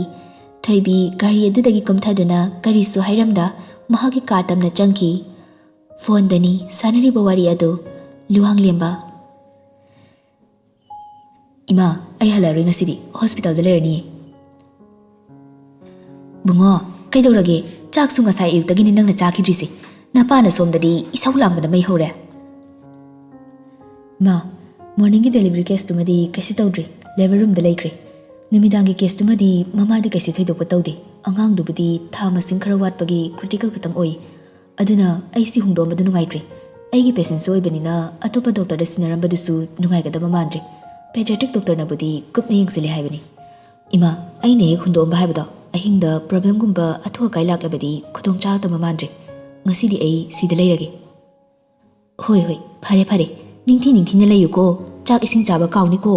ꯊꯣꯏꯕꯤ ꯒꯥꯔꯤ ꯑꯗꯨꯗꯒꯤ ꯀꯨꯝꯊꯗꯨꯅ ꯀꯔꯤꯁꯨ ꯍꯥꯏꯔꯝꯗ ꯃꯍꯥꯛꯀꯤ ꯀꯥ ꯇꯝꯅ ꯆꯪꯈꯤ꯫ ꯐꯣꯟꯗꯅꯤ ꯁꯥꯟꯅꯔꯤꯕ ꯋꯥꯔꯤ ꯑꯗꯨ꯫ ꯂꯨꯋꯥꯡꯂꯦꯝꯕ꯫ "ꯏꯃꯥ, ꯑꯩ ꯍꯜꯂꯛꯑꯔꯣꯏ ꯉꯁꯤꯗꯤ, ꯍꯣꯁꯄꯤꯇꯥꯜꯗ ꯂꯩꯔꯅꯤꯌꯦ꯫" "ꯕꯨꯡꯉꯣ, ꯀꯩꯗꯧꯔꯒꯦ? ꯆꯥꯛꯁꯨ ꯉꯁꯥꯏ ꯑꯌꯨꯛꯇꯒꯤꯅꯤ ꯅꯪꯅ ꯆꯥꯈꯤꯗ꯭ꯔꯤꯁꯦ꯫ ꯅꯄꯥꯅ ꯁꯣꯝꯗꯗꯤ ꯏꯁꯧ ꯂꯥꯡꯕꯅ ꯃꯩ ꯍꯧꯔꯦ꯫ ꯃꯥ, ꯃꯣꯔꯅꯤꯡꯒꯤ ꯗꯦꯂꯤꯚꯔꯤ ꯀꯦꯁꯇꯨꯃꯗꯤ ꯀꯩꯁꯨ ꯇꯧꯗ꯭ꯔꯤ, ꯂꯦꯕꯔ ꯔꯨꯝꯗ ꯂꯩꯈ꯭ꯔꯦ꯫ ꯅꯨꯃꯤꯗꯥꯡꯒꯤ ꯀꯦꯁꯇꯨꯃꯗꯤ ꯃꯃꯥꯗꯤ ꯀꯩꯁꯨ ꯊꯣꯏꯗꯣꯛꯄ ꯇꯧꯗꯦ꯫ ꯑꯉꯥꯡꯗꯨꯕꯨꯗꯤ ꯊꯥ ꯃꯁꯤꯡ ꯈꯔ ꯋꯥꯠꯄꯒꯤ ꯀ꯭ꯔꯤꯇꯤꯀꯦꯜ ꯈꯛꯇꯪ ꯑꯣꯏ꯫ ꯑꯗꯨꯅ ꯑꯩ ꯁꯤ ꯍꯣꯡꯗꯣꯛꯑꯝꯕꯗꯨ ꯅꯨꯡꯉꯥꯏꯇ꯭ꯔꯦ꯫ ꯑꯩꯒꯤ ꯄꯦꯁꯦꯟꯁꯨ ꯑꯣꯏꯕꯅꯤꯅ ꯑꯇꯣꯞꯄ ꯗꯣꯛꯇꯔꯗ ꯁꯤꯟꯅꯔꯝꯕꯗꯨꯁꯨ ꯅꯨꯡꯉꯥꯏꯒꯗꯕ ꯃꯥꯟꯗ꯭ꯔꯦ꯫ ꯄꯦꯗꯤꯌꯥꯇ꯭ꯔꯤꯛ ꯗꯣꯛꯇꯔꯅꯕꯨꯗꯤ ꯀꯨꯞꯅ ꯌꯦꯡꯁꯤꯜꯂꯦ ꯍꯥꯏꯕꯅꯤ꯫ ꯏꯃꯥ, ꯑꯩꯅ ꯍꯦꯛ ꯍꯨꯟꯗꯣꯛꯑꯝꯕ ꯍꯥꯏꯕꯗꯣ, ꯑꯍꯤꯡꯗ ꯄ꯭ꯔꯣꯕ꯭ꯂꯦꯝꯒꯨꯝꯕ ꯑꯊꯨ ꯑꯀꯥꯏ ꯂꯥꯛꯂꯕꯗꯤ ꯈꯨꯗꯣꯡ ꯆꯥꯒꯗꯕ ꯃꯥꯟꯗ꯭ꯔꯦ꯫ ꯉꯁꯤꯗꯤ ꯑꯩ ꯁꯤꯗ ꯂꯩꯔꯒꯦ꯫ ꯍꯣꯏ, ꯍꯣꯏ, ꯐꯔꯦ, ꯐꯔꯦ꯫ ꯅꯤꯡꯊꯤ ꯅꯤꯡꯊꯤꯅ ꯂꯩꯌꯨꯀꯣ꯫ ꯆꯥꯛ ꯏꯁꯤꯡ ꯆꯥꯕ ꯀꯥꯎꯅꯤꯀꯣ꯫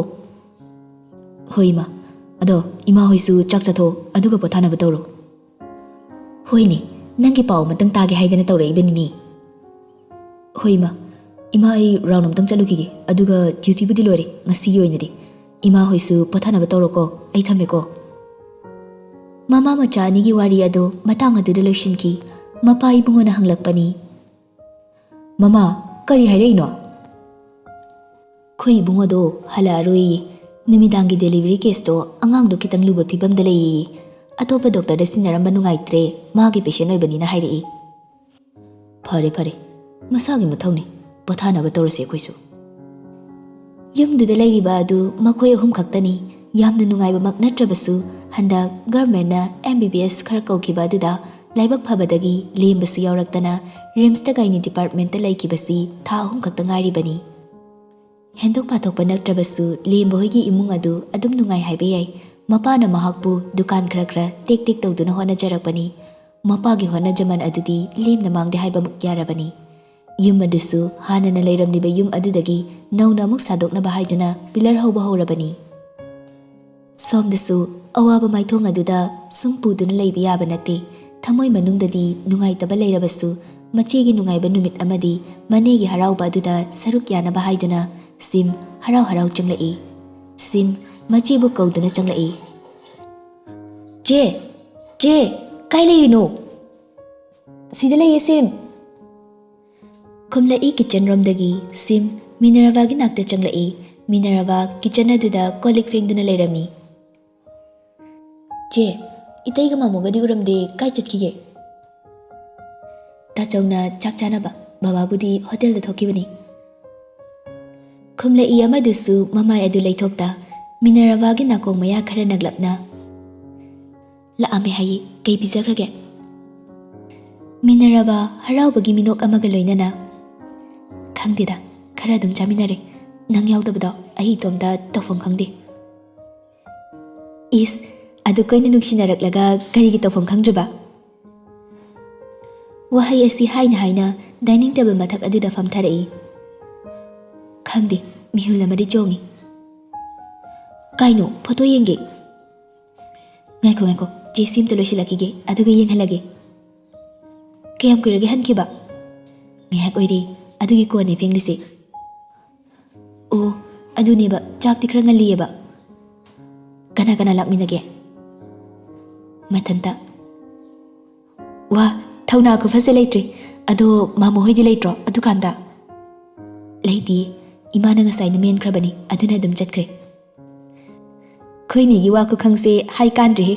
ꯍꯣꯏ, ꯏꯃꯥ꯫ ꯑꯗꯣ ꯏꯃꯥ ꯍꯣꯏꯁꯨ ꯆꯥꯛ ꯆꯥꯊꯣꯛꯑꯣ, ꯑꯗꯨꯒ ꯄꯣꯊꯥꯅꯕ ꯇꯧꯔꯣ꯫ ꯍꯣꯏꯅꯦ, ꯅꯪꯒꯤ ꯄꯥꯎ ꯑꯃꯇꯪ ꯇꯥꯒꯦ ꯍꯥꯏꯗꯅ ꯇꯧꯔꯛꯏꯕꯅꯤꯅꯦ꯫ ꯍꯣꯏ, ꯏꯃꯥ꯫ ꯏꯃꯥ, ꯑꯩ ꯔꯥꯎꯟ ꯑꯃꯇꯪ ꯆꯠꯂꯨꯈꯤꯒꯦ, ꯑꯗꯨꯒ ꯗ꯭ꯌꯨꯇꯤꯕꯨꯗꯤ ꯂꯣꯏꯔꯦ ꯉꯁꯤꯒꯤ ꯑꯣꯏꯅꯗꯤ꯫ ꯏꯃꯥ ꯍꯣꯏꯁꯨ ꯄꯣꯊꯥꯅꯕ ꯇꯧꯔꯣꯀꯣ, ꯑꯩ ꯊꯝꯃꯦꯀꯣ꯫ ꯃꯃꯥ ꯃꯆꯥ ꯑꯅꯤꯒꯤ ꯋꯥꯔꯤ ꯑꯗꯨ ꯃꯇꯥꯡ ꯑꯗꯨꯗ ꯂꯣꯏꯁꯤꯟꯈꯤ꯫ ꯃꯄꯥ ꯏꯕꯨꯡꯉꯣꯅ ꯍꯪꯂꯛꯄꯅꯤ, "ꯃꯃꯥ, ꯀꯔꯤ ꯍꯥꯏꯔꯛꯏꯅꯣ?" "ꯑꯩꯈꯣꯏ ꯏꯕꯨꯡꯉꯣꯗꯣ ꯍꯜꯂꯛꯑꯔꯣꯏꯌꯦ꯫ ꯅꯨꯃꯤꯗꯥꯡꯒꯤ ꯗꯦꯂꯤꯚꯔꯤ ꯀꯦꯁꯇꯣ ꯑꯉꯥꯡꯗꯣ ꯈꯤꯇꯪ ꯂꯨꯕ ꯐꯤꯕꯝꯗ ꯂꯩꯌꯦ꯫ ꯑꯇꯣꯞꯄ ꯗꯣꯛꯇꯔꯗ ꯁꯤꯟꯅꯔꯝꯕ ꯅꯨꯡꯉꯥꯏꯇ꯭ꯔꯦ, ꯃꯥꯒꯤ ꯄꯦꯁꯦꯟ ꯑꯣꯏꯕꯅꯤꯅ ꯍꯥꯏꯔꯛꯏ꯫" "ꯐꯔꯦ, ꯐꯔꯦ, ꯃꯁꯥꯒꯤ ꯃꯊꯧꯅꯤ, ꯄꯣꯊꯥꯅꯕ ꯇꯧꯔꯁꯦ ꯑꯩꯈꯣꯏꯁꯨ꯫" ꯌꯨꯝꯗꯨꯗ ꯂꯩꯔꯤꯕ ꯑꯗꯨ ꯃꯈꯣꯏ ꯑꯍꯨꯝ ꯈꯛꯇꯅꯤ꯫ ꯌꯥꯝꯅ ꯅꯨꯡꯉꯥꯏꯕꯃꯛ ꯅꯠꯇ꯭ꯔꯕꯁꯨ, ꯍꯟꯗꯛ ꯒꯚꯔꯟꯃꯦꯟꯠꯅ ꯑꯦꯝ ꯕꯤ ꯕꯤ ꯑꯦꯁ ꯈꯔ ꯀꯧꯈꯤꯕ ꯑꯗꯨꯗ ꯂꯥꯏꯕꯛ ꯐꯕꯗꯒꯤ ꯂꯦꯝꯕꯁꯨ ꯌꯥꯎꯔꯛꯇꯅ ꯔꯤꯝꯁꯇ ꯒꯥꯏꯅꯤ ꯗꯤꯄꯥꯔꯠꯃꯦꯟꯠꯇ ꯂꯩꯈꯤꯕꯁꯤ ꯊꯥ ꯑꯍꯨꯝ ꯈꯛꯇ ꯉꯥꯏꯔꯤꯕꯅꯤ꯫ ꯍꯦꯟꯗꯣꯛ ꯄꯥꯊꯣꯛꯄ ꯅꯠꯇ꯭ꯔꯕꯁꯨ ꯂꯦꯝꯕ ꯍꯣꯏꯒꯤ ꯏꯃꯨꯡ ꯑꯗꯨ ꯑꯗꯨꯝ ꯅꯨꯡꯉꯥꯏ ꯍꯥꯏꯕ ꯌꯥꯏ꯫ ꯃꯄꯥꯅ ꯃꯍꯥꯛꯄꯨ ꯗꯨꯀꯥꯟ ꯈꯔ ꯈꯔ ꯇꯦꯛ ꯇꯦꯛ ꯇꯧꯗꯨꯅ ꯍꯣꯠꯅꯖꯔꯛꯄꯅꯤ꯫ ꯃꯄꯥꯒꯤ ꯍꯣꯠꯅꯖꯃꯟ ꯑꯗꯨꯗꯤ ꯂꯦꯝꯅ ꯃꯥꯡꯗꯦ ꯍꯥꯏꯕꯃꯛ ꯌꯥꯔꯕꯅꯤ꯫ ꯌꯨꯝ ꯑꯗꯨꯁꯨ ꯍꯥꯟꯅꯅ ꯂꯩꯔꯝꯂꯤꯕ ꯌꯨꯝ ꯑꯗꯨꯗꯒꯤ ꯅꯧꯅ ꯑꯃꯨꯛ ꯁꯥꯗꯣꯛꯅꯕ ꯍꯥꯏꯗꯨꯅ ꯄꯤꯂꯔ ꯍꯧꯕ ꯍꯧꯔꯕꯅꯤ꯫ ꯁꯣꯝꯗꯁꯨ ꯑꯋꯥꯕ ꯃꯥꯏꯊꯣꯡ ꯑꯗꯨꯗ ꯁꯨꯝ ꯄꯨꯗꯨꯅ ꯂꯩꯕ ꯌꯥꯕ ꯅꯠꯇꯦ꯫ ꯊꯃꯣꯏ ꯃꯅꯨꯡꯗꯗꯤ ꯅꯨꯡꯉꯥꯏꯇꯕ ꯂꯩꯔꯕꯁꯨ, ꯃꯆꯦꯒꯤ ꯅꯨꯡꯉꯥꯏꯕ ꯅꯨꯃꯤꯠ ꯑꯃꯗꯤ ꯃꯅꯦꯒꯤ ꯍꯔꯥꯎꯕ ꯑꯗꯨꯗ ꯁꯔꯨꯛ ꯌꯥꯅꯕ ꯍꯥꯏꯗꯨꯅ ꯁꯤꯝ ꯍꯔꯥꯎ ꯍꯔꯥꯎ ꯆꯪꯂꯛꯏ꯫ ꯁꯤꯝ ꯃꯆꯦꯕꯨ ꯀꯧꯗꯨꯅ ꯆꯪꯂꯛꯏ꯫ "ꯆꯦ! ꯆꯦ! ꯀꯥꯏ ꯂꯩꯔꯤꯅꯣ?" "ꯁꯤꯗ ꯂꯩꯌꯦ, ꯁꯤꯝ꯫" ꯈꯨꯝꯂꯛꯏ ꯀꯤꯆꯟ ꯔꯣꯝꯗꯒꯤ ꯁꯤꯝ꯫ ꯃꯤꯅꯔꯚꯥꯒꯤ ꯅꯥꯛꯇ ꯆꯪꯂꯛꯏ꯫ ꯃꯤꯅꯔꯚꯥ ꯀꯤꯆꯟ ꯑꯗꯨꯗ ꯀꯣꯜ ꯂꯤꯛ ꯐꯦꯡꯗꯨꯅ ꯂꯩꯔꯝꯃꯤ꯫ "ꯆꯦ, ꯏꯇꯩꯒ ꯃꯥꯃꯣꯒꯗꯤ ꯎꯔꯝꯗꯦ, ꯀꯥꯏ ꯆꯠꯈꯤꯒꯦ?" ꯇꯥꯆꯧꯅ ꯆꯥꯛ ꯆꯥꯅꯕ ꯕꯕꯥꯕꯨꯗꯤ ꯍꯣꯇꯦꯜꯗ ꯊꯣꯛꯈꯤꯕꯅꯤ꯫ ꯈꯨꯝꯂꯛꯏ ꯑꯃꯗꯨꯁꯨ ꯃꯃꯥꯏ ꯑꯗꯨ ꯂꯩꯊꯣꯛꯇ, ꯃꯤꯅꯔꯚꯥꯒꯤ ꯅꯥꯀꯣꯡ ꯃꯌꯥ ꯈꯔ ꯅꯛꯂꯞꯅ, "ꯂꯥꯛꯑꯝꯃꯦ ꯍꯥꯏꯌꯦ, ꯀꯩ ꯄꯤꯖꯈ꯭ꯔꯒꯦ?" ꯃꯤꯅꯔꯚꯥ ꯍꯔꯥꯎꯕꯒꯤ ꯃꯤꯅꯣꯛ ꯑꯃꯒ ꯂꯣꯏꯅꯅ, "ꯈꯪꯗꯦꯗ, ꯈꯔ ꯑꯗꯨꯝ ꯆꯥꯃꯤꯟꯅꯔꯦ, ꯅꯪ ꯌꯥꯎꯗꯕꯗꯣ ꯑꯩ ꯏꯇꯣꯝꯇ ꯇꯧꯐꯝ ꯈꯪꯗꯦ꯫" "ꯏꯁ, ꯑꯗꯨ ꯀꯣꯏꯅ ꯅꯨꯡꯁꯤꯅꯔꯛꯂꯒ ꯀꯔꯤꯒꯤ ꯇꯧꯐꯝ ꯈꯪꯗ꯭ꯔꯤꯕ?" ꯋꯥꯍꯩ ꯑꯁꯤ ꯍꯥꯏꯅ ꯍꯥꯏꯅ ꯗꯥꯏꯅꯤꯡ ꯇꯦꯕꯜ ꯃꯊꯛ ꯑꯗꯨꯗ ꯐꯝꯊꯔꯛꯏ꯫ "ꯈꯪꯗꯦ, ꯃꯤꯍꯨꯜ ꯑꯃꯗꯤ ꯆꯣꯡꯉꯤ꯫" "ꯀꯥꯏꯅꯣ, ꯐꯣꯇꯣ ꯌꯦꯡꯒꯦ꯫" "ꯉꯥꯏꯈꯣ, ꯉꯥꯏꯈꯣ, ꯆꯦ ꯁꯤ ꯑꯝꯇ ꯂꯣꯏꯁꯤꯜꯂꯛꯈꯤꯒꯦ, ꯑꯗꯨꯒ ꯌꯦꯡꯍꯜꯂꯒꯦ꯫" "ꯀꯌꯥꯝ ꯀꯨꯏꯔꯒꯦ ꯍꯟꯈꯤꯕ?" "ꯉꯥꯏꯍꯥꯛ ꯑꯣꯏꯔꯦ, ꯑꯗꯨꯒꯤ ꯀꯣꯟꯅꯦ ꯐꯦꯡꯂꯤꯁꯦ꯫" "ꯑꯣ, ꯑꯗꯨꯅꯦꯕ, ꯆꯥꯛꯇꯤ ꯈꯔ ꯉꯜꯂꯤꯑꯕ꯫" "ꯀꯅꯥ ꯀꯅꯥ ꯂꯥꯛꯃꯤꯟꯅꯒꯦ?" "ꯃꯊꯟꯇ꯫" "ꯋꯥ, ꯊꯧꯅꯥ ꯈꯨꯐꯁꯦ ꯂꯩꯇ꯭ꯔꯦ꯫ ꯑꯗꯣ ꯃꯥꯃꯣ ꯍꯣꯏꯗꯤ ꯂꯩꯇ꯭ꯔꯣ ꯑꯗꯨꯀꯥꯟꯗ?" "ꯂꯩꯇꯤꯌꯦ, ꯏꯃꯥꯅ ꯉꯁꯥꯏꯅ ꯃꯦꯟꯈ꯭ꯔꯕꯅꯤ, ꯑꯗꯨꯅ ꯑꯗꯨꯝ ꯆꯠꯈ꯭ꯔꯦ꯫" "ꯑꯩꯈꯣꯏꯅꯤꯒꯤ ꯋꯥ ꯈꯨꯈꯪꯁꯦ ꯍꯥꯏ ꯀꯥꯟꯗ꯭ꯔꯦꯍꯦ꯫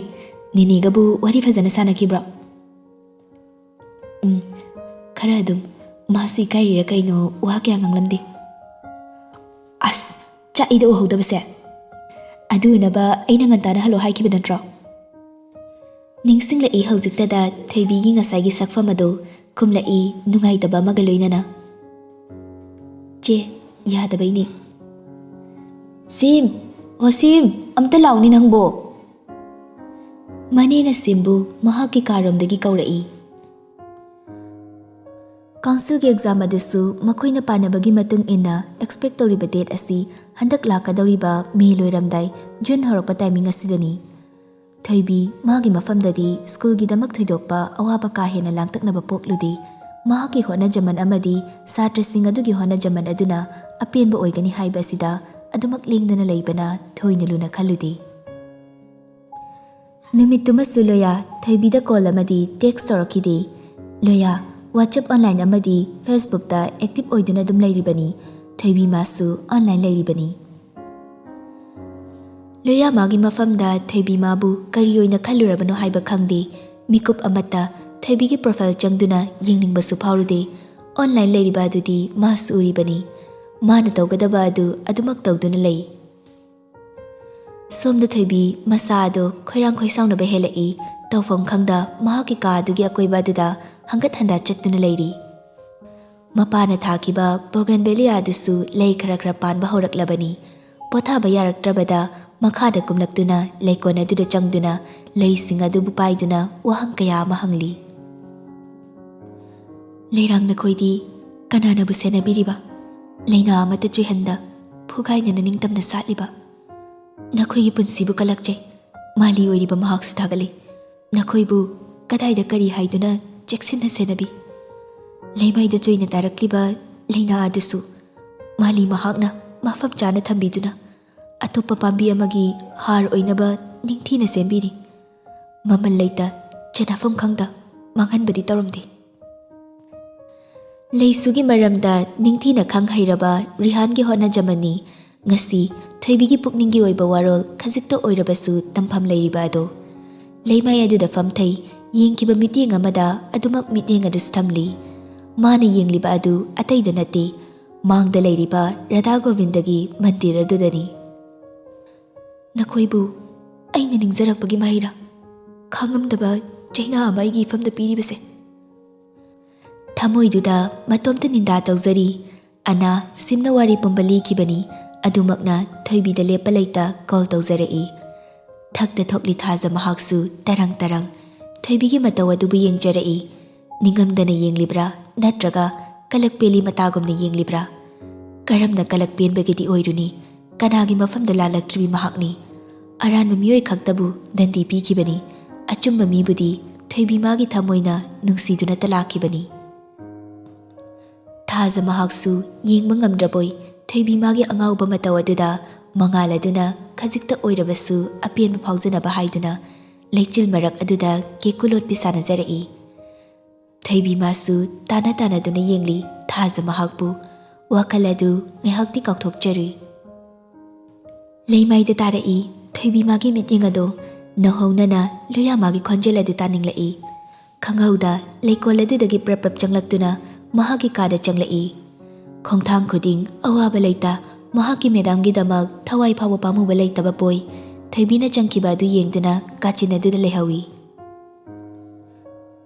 ꯅꯦꯅꯦꯒꯕꯨ ꯋꯥꯔꯤ ꯐꯖꯅ ꯁꯥꯟꯅꯈꯤꯕ꯭ꯔꯣ?" "ꯎꯝ, ꯈꯔ ꯑꯗꯨꯝ꯫ ꯃꯥꯁꯨ ꯏꯀꯥꯏꯔꯤꯔꯥ ꯀꯩꯅꯣ, ꯋꯥ ꯀꯌꯥ ꯉꯥꯡꯂꯝꯗꯦ꯫" "ꯑꯁ, ꯆꯥꯛꯏꯗ ꯎꯍꯧꯗꯕꯁꯦ꯫ ꯑꯗꯨ ꯎꯅꯕ ꯑꯩꯅ ꯉꯟꯇꯥꯅ ꯍꯜꯂꯣ ꯍꯥꯏꯈꯤꯕ ꯅꯠꯇ꯭ꯔꯣ?" ꯅꯤꯡꯁꯤꯡꯂꯛꯏ ꯍꯧꯖꯤꯛꯇꯗ ꯊꯣꯏꯕꯤꯒꯤ ꯉꯁꯥꯏꯒꯤ ꯁꯛꯐꯝ ꯑꯗꯨ, ꯈꯨꯝꯂꯛꯏ ꯅꯨꯡꯉꯥꯏꯇꯕ ꯑꯃꯒ ꯂꯣꯏꯅꯅ꯫ "ꯆꯦ, ꯌꯥꯗꯕꯩꯅꯦ꯫" "ꯁꯤꯝ, ꯑꯣ ꯁꯤꯝ, ꯑꯝꯇ ꯂꯥꯎꯅꯤ ꯅꯪꯕꯣ!" ꯃꯅꯦꯅ ꯁꯤꯝꯕꯨ ꯃꯍꯥꯛꯀꯤ ꯀꯥꯔꯣꯝꯗꯒꯤ ꯀꯧꯔꯛꯏ꯫ ꯀꯥꯎꯟꯁꯤꯜꯒꯤ ꯑꯦꯛꯖꯥꯝ ꯑꯗꯨꯁꯨ ꯃꯈꯣꯏꯅ ꯄꯥꯅꯕꯒꯤ ꯃꯇꯨꯡ ꯏꯟꯅ ꯑꯦꯛꯁꯄꯦꯛ ꯇꯧꯔꯤꯕ ꯗꯦꯠ ꯑꯁꯤ ꯍꯟꯗꯛ ꯂꯥꯛꯀꯗꯧꯔꯤꯕ ꯃꯦ ꯂꯣꯏꯔꯝꯗꯥꯏ, ꯖꯨꯟ ꯍꯧꯔꯛꯄ ꯇꯥꯏꯃꯤꯡ ꯑꯁꯤꯗꯅꯤ꯫ ꯊꯣꯏꯕꯤ ꯃꯥꯒꯤ ꯃꯐꯝꯗꯗꯤ ꯁ꯭ꯀꯨꯜꯒꯤꯗꯃꯛ ꯊꯣꯏꯗꯣꯛꯄ ꯑꯋꯥꯕ ꯀꯥ ꯍꯦꯟꯅ ꯂꯥꯡꯇꯛꯅꯕ ꯄꯣꯛꯂꯨꯗꯦ꯫ ꯃꯍꯥꯛꯀꯤ ꯍꯣꯠꯅꯖꯃꯟ ꯑꯃꯗꯤ ꯁꯥꯇ꯭ꯔꯁꯤꯡ ꯑꯗꯨꯒꯤ ꯍꯣꯠꯅꯖꯃꯟ ꯑꯗꯨꯅ ꯑꯄꯦꯟꯕ ꯑꯣꯏꯒꯅꯤ ꯍꯥꯏꯕ ꯑꯁꯤꯗ ꯑꯗꯨꯃꯛ ꯂꯦꯡꯗꯅ ꯂꯩꯕꯅ ꯊꯣꯏꯅ ꯂꯨꯅ ꯈꯜꯂꯨꯗꯦ꯫ ꯅꯨꯃꯤꯠꯇꯨꯃꯁꯨ ꯂꯣꯌꯥ ꯊꯣꯏꯕꯤꯗ ꯀꯣꯜ ꯑꯃꯗꯤ ꯇꯦꯛꯁ ꯇꯧꯔꯛꯈꯤꯗꯦ꯫ ꯂꯣꯌꯥ WhatsApp, online ꯑꯃꯗꯤ Facebookꯇ ꯑꯦꯛꯇꯤꯚ ꯑꯣꯏꯗꯨꯅ ꯑꯗꯨꯝ ꯂꯩꯔꯤꯕꯅꯤ꯫ ꯊꯣꯏꯕꯤ ꯃꯥꯁꯨ online ꯂꯩꯔꯤꯕꯅꯤ꯫ ꯂꯣꯌꯥ ꯃꯥꯒꯤ ꯃꯐꯝꯗ ꯊꯣꯏꯕꯤ ꯃꯥꯕꯨ ꯀꯔꯤ ꯑꯣꯏꯅ ꯈꯜꯂꯨꯔꯕꯅꯣ ꯍꯥꯏꯕ ꯈꯪꯗꯦ꯫ ꯃꯤꯀꯨꯞ ꯑꯃꯠꯇ ꯊꯣꯏꯕꯤꯒꯤ profile ꯆꯪꯗꯨꯅ ꯌꯦꯡꯅꯤꯡꯕꯁꯨ ꯐꯥꯎꯔꯨꯗꯦ꯫ Online ꯂꯩꯔꯤꯕ ꯑꯗꯨꯗꯤ ꯃꯥꯁꯨ ꯎꯔꯤꯕꯅꯤ꯫ ꯃꯥꯅ ꯇꯧꯒꯗꯕ ꯑꯗꯨ ꯑꯗꯨꯃꯛ ꯇꯧꯗꯨꯅ ꯂꯩ꯫ ꯁꯣꯝꯗ ꯊꯣꯏꯕꯤ ꯃꯁꯥ ꯑꯗꯨ ꯈꯣꯏꯔꯥꯡ ꯈꯣꯏꯁꯥꯎꯅꯕ ꯍꯦꯜꯂꯛꯏ꯫ ꯇꯧꯐꯝ ꯈꯪꯗ ꯃꯍꯥꯛꯀꯤ ꯀꯥ ꯑꯗꯨꯒꯤ ꯑꯀꯣꯏꯕ ꯑꯗꯨꯗ ꯍꯪꯒꯠ ꯍꯟꯗ ꯆꯠꯇꯨꯅ ꯂꯩꯔꯤ꯫ ꯃꯄꯥꯅ ꯊꯥꯈꯤꯕ bougainvillea ꯑꯗꯨꯁꯨ ꯂꯩ ꯈꯔ ꯈꯔ ꯄꯥꯟꯕ ꯍꯧꯔꯛꯂꯕꯅꯤ꯫ ꯄꯣꯊꯥꯕ ꯌꯥꯔꯛꯇ꯭ꯔꯕꯗ ꯃꯈꯥꯗ ꯀꯨꯝꯂꯛꯇꯨꯅ ꯂꯩꯀꯣꯜ ꯑꯗꯨꯗ ꯆꯪꯗꯨꯅ ꯂꯩꯁꯤꯡ ꯑꯗꯨꯕꯨ ꯄꯥꯏꯗꯨꯅ ꯋꯥꯍꯪ ꯀꯌꯥ ꯑꯃ ꯍꯪꯂꯤ꯫ "ꯂꯩꯔꯥꯡ, ꯅꯈꯣꯏꯗꯤ ꯀꯅꯥꯅꯕꯨ ꯁꯦꯟꯅꯕꯤꯔꯤꯕ? ꯂꯩꯅꯥ ꯑꯃꯠꯇ ꯆꯨꯏꯍꯟꯗ ꯐꯨꯒꯥꯏꯗꯅ ꯅꯤꯡꯇꯝꯅ ꯁꯥꯠꯂꯤꯕ꯫ ꯅꯈꯣꯏꯒꯤ ꯄꯨꯟꯁꯤꯕꯨ ꯀꯜꯂꯛꯆꯩ꯫" ꯃꯥꯂꯤ ꯑꯣꯏꯔꯤꯕ ꯃꯍꯥꯛꯁꯨ ꯊꯥꯒꯠꯂꯤ꯫ "ꯅꯈꯣꯏꯕꯨ ꯀꯗꯥꯏꯗ ꯀꯔꯤ ꯍꯥꯏꯗꯨꯅ ꯆꯦꯛꯁꯤꯟꯅ ꯁꯦꯟꯅꯕꯤ? ꯂꯩꯃꯥꯏꯗ ꯆꯨꯏꯅ ꯇꯥꯔꯛꯂꯤꯕ ꯂꯩꯅꯥ ꯑꯗꯨꯁꯨ ꯃꯥꯂꯤ ꯃꯍꯥꯛꯅ ꯃꯐꯝ ꯆꯥꯅ ꯊꯝꯕꯤꯗꯨꯅ ꯑꯇꯣꯞꯄ ꯄꯥꯝꯕꯤ ꯑꯃꯒꯤ ꯍꯥꯔ ꯑꯣꯏꯅꯕ ꯅꯤꯡꯊꯤꯅ ꯁꯦꯝꯕꯤꯔꯤ꯫ ꯃꯃꯜ ꯂꯩꯇ, ꯆꯟꯅꯐꯝ ꯈꯪꯗ ꯃꯥꯡꯍꯟꯕꯗꯤ ꯇꯧꯔꯝꯗꯦ꯫" ꯂꯩꯁꯨꯒꯤ ꯃꯔꯝꯗ ꯅꯤꯡꯊꯤꯅ ꯈꯪ ꯍꯩꯔꯕ ꯔꯤꯍꯥꯟꯒꯤ ꯍꯣꯠꯅꯖꯃꯟꯅꯤ ꯉꯁꯤ ꯊꯣꯏꯕꯤꯒꯤ ꯄꯨꯛꯅꯤꯡꯒꯤ ꯑꯣꯏꯕ ꯋꯥꯔꯣꯜ ꯈꯖꯤꯛꯇ ꯑꯣꯏꯔꯕꯁꯨ ꯇꯝꯐꯝ ꯂꯩꯔꯤꯕ ꯑꯗꯣ꯫ ꯂꯩꯃꯥꯏ ꯑꯗꯨꯗ ꯐꯝꯊꯩ, ꯌꯦꯡꯈꯤꯕ ꯃꯤꯠꯌꯦꯡ ꯑꯃꯗ ꯑꯗꯨꯃꯛ ꯃꯤꯠꯌꯦꯡ ꯑꯗꯨꯁꯨ ꯊꯝꯂꯤ꯫ ꯃꯥꯅ ꯌꯦꯡꯂꯤꯕ ꯑꯗꯨ ꯑꯇꯩꯗ ꯅꯠꯇꯦ, ꯃꯥꯡꯗ ꯂꯩꯔꯤꯕ ꯔꯥꯙꯥ ꯒꯣꯕꯤꯟꯗꯒꯤ ꯃꯟꯗꯤꯔ ꯑꯗꯨꯗꯅꯤ꯫ "ꯅꯈꯣꯏꯕꯨ ꯑꯩꯅ ꯅꯤꯡꯖꯔꯛꯄꯒꯤ ꯃꯍꯩꯔꯥ? ꯈꯥꯡꯉꯝꯗꯕ ꯆꯩꯅꯥ ꯑꯃ ꯑꯩꯒꯤ ꯏꯐꯝꯗ ꯄꯤꯔꯤꯕꯁꯦ?" ꯊꯃꯣꯏꯗꯨꯗ ꯃꯇꯣꯝꯇ ꯅꯤꯟꯗꯥ ꯇꯧꯖꯔꯤ꯫ ꯑꯅꯥ ꯁꯤꯝꯅ ꯋꯥꯔꯤ ꯄꯨꯝꯕ ꯂꯤꯈꯤꯕꯅꯤ꯫ ꯑꯗꯨꯃꯛꯅ ꯊꯣꯏꯕꯤꯗ ꯂꯦꯞꯄ ꯂꯩꯇ call ꯇꯧꯖꯔꯛꯏ꯫ ꯊꯛꯇ ꯊꯣꯛꯂꯤ ꯊꯥꯖ ꯃꯍꯥꯛꯁꯨ ꯇꯔꯪ ꯇꯔꯪ ꯊꯣꯏꯕꯤꯒꯤ ꯃꯇꯧ ꯑꯗꯨꯕꯨ ꯌꯦꯡꯖꯔꯛꯏ꯫ ꯅꯤꯡꯉꯝꯗꯅ ꯌꯦꯡꯂꯤꯕ꯭ꯔꯥ ꯅꯠꯇ꯭ꯔꯒ ꯀꯂꯛ ꯄꯦꯜꯂꯤ ꯃꯇꯥꯒꯨꯝꯅ ꯌꯦꯡꯂꯤꯕ꯭ꯔꯥ? ꯀꯔꯝꯅ ꯀꯂꯛ ꯄꯦꯟꯕꯒꯤꯗꯤ ꯑꯣꯏꯔꯨꯅꯤ? ꯀꯅꯥꯒꯤ ꯃꯐꯝꯗ ꯂꯥꯜꯂꯛꯇ꯭ꯔꯤꯕꯤ ꯃꯍꯥꯛꯅꯤ? ꯑꯔꯥꯟꯕ ꯃꯤꯑꯣꯏ ꯈꯛꯇꯕꯨ ꯗꯟꯗꯤ ꯄꯤꯈꯤꯕꯅꯤ꯫ ꯑꯆꯨꯝꯕ ꯃꯤꯕꯨꯗꯤ ꯊꯣꯏꯕꯤ ꯃꯥꯒꯤ ꯊꯃꯣꯏꯅ ꯅꯨꯡꯁꯤꯗꯨꯅꯇ ꯂꯥꯛꯈꯤꯕꯅꯤ꯫ ꯊꯥꯖ ꯃꯍꯥꯛꯁꯨ ꯌꯦꯡꯕ ꯉꯝꯗ꯭ꯔꯕꯣꯏ ꯊꯣꯏꯕꯤ ꯃꯥꯒꯤ ꯑꯉꯥꯎꯕ ꯃꯇꯧ ꯑꯗꯨꯗ ꯃꯉꯥꯜ ꯑꯗꯨꯅ ꯈꯖꯤꯛꯇ ꯑꯣꯏꯔꯕꯁꯨ ꯑꯄꯦꯟꯕ ꯐꯥꯎꯖꯅꯕ ꯍꯥꯏꯗꯨꯅ ꯂꯩꯆꯤꯜ ꯃꯔꯛ ꯑꯗꯨꯗ ꯀꯦꯀꯨ ꯂꯣꯠꯄꯤ ꯁꯥꯟꯅꯖꯔꯛꯏ꯫ ꯊꯣꯏꯕꯤ ꯃꯥꯁꯨ ꯇꯥꯅ ꯇꯥꯅꯗꯨꯅ ꯌꯦꯡꯂꯤ ꯊꯥꯖ ꯃꯍꯥꯛꯄꯨ꯫ ꯋꯥꯈꯜ ꯑꯗꯨ ꯉꯥꯏꯍꯥꯛꯇꯤ ꯀꯥꯎꯊꯣꯛꯆꯔꯨꯏ꯫ ꯂꯩꯃꯥꯏꯗ ꯇꯥꯔꯛꯏ ꯊꯣꯏꯕꯤ ꯃꯥꯒꯤ ꯃꯤꯠꯌꯦꯡ ꯑꯗꯣ꯫ ꯅꯧꯍꯧꯅꯅ ꯂꯨꯌꯥ ꯃꯥꯒꯤ ꯈꯣꯟꯖꯦꯜ ꯑꯗꯨ ꯇꯥꯅꯤꯡꯂꯛꯏ꯫ ꯈꯪꯍꯧꯗ ꯂꯩꯀꯣꯜ ꯑꯗꯨꯗꯒꯤ ꯄ꯭ꯔꯞ ꯄ꯭ꯔꯞ ꯆꯪꯂꯛꯇꯨꯅ ꯃꯍꯥꯛꯀꯤ ꯀꯥꯗ ꯆꯪꯂꯛꯏ꯫ ꯈꯣꯡꯊꯥꯡ ꯈꯨꯗꯤꯡ ꯑꯋꯥꯕ ꯂꯩꯇ, ꯃꯍꯥꯛꯀꯤ ꯃꯦꯗꯥꯝꯒꯤꯗꯃꯛ ꯊꯋꯥꯏ ꯐꯥꯎꯕ ꯄꯥꯝꯃꯨꯕ ꯂꯩꯇꯕ ꯄꯣꯏ꯫ ꯊꯣꯏꯕꯤꯅ ꯆꯪꯈꯤꯕ ꯑꯗꯨ ꯌꯦꯡꯗꯨꯅ ꯀꯥꯆꯤꯟ ꯑꯗꯨꯗ ꯂꯩꯍꯧꯏ꯫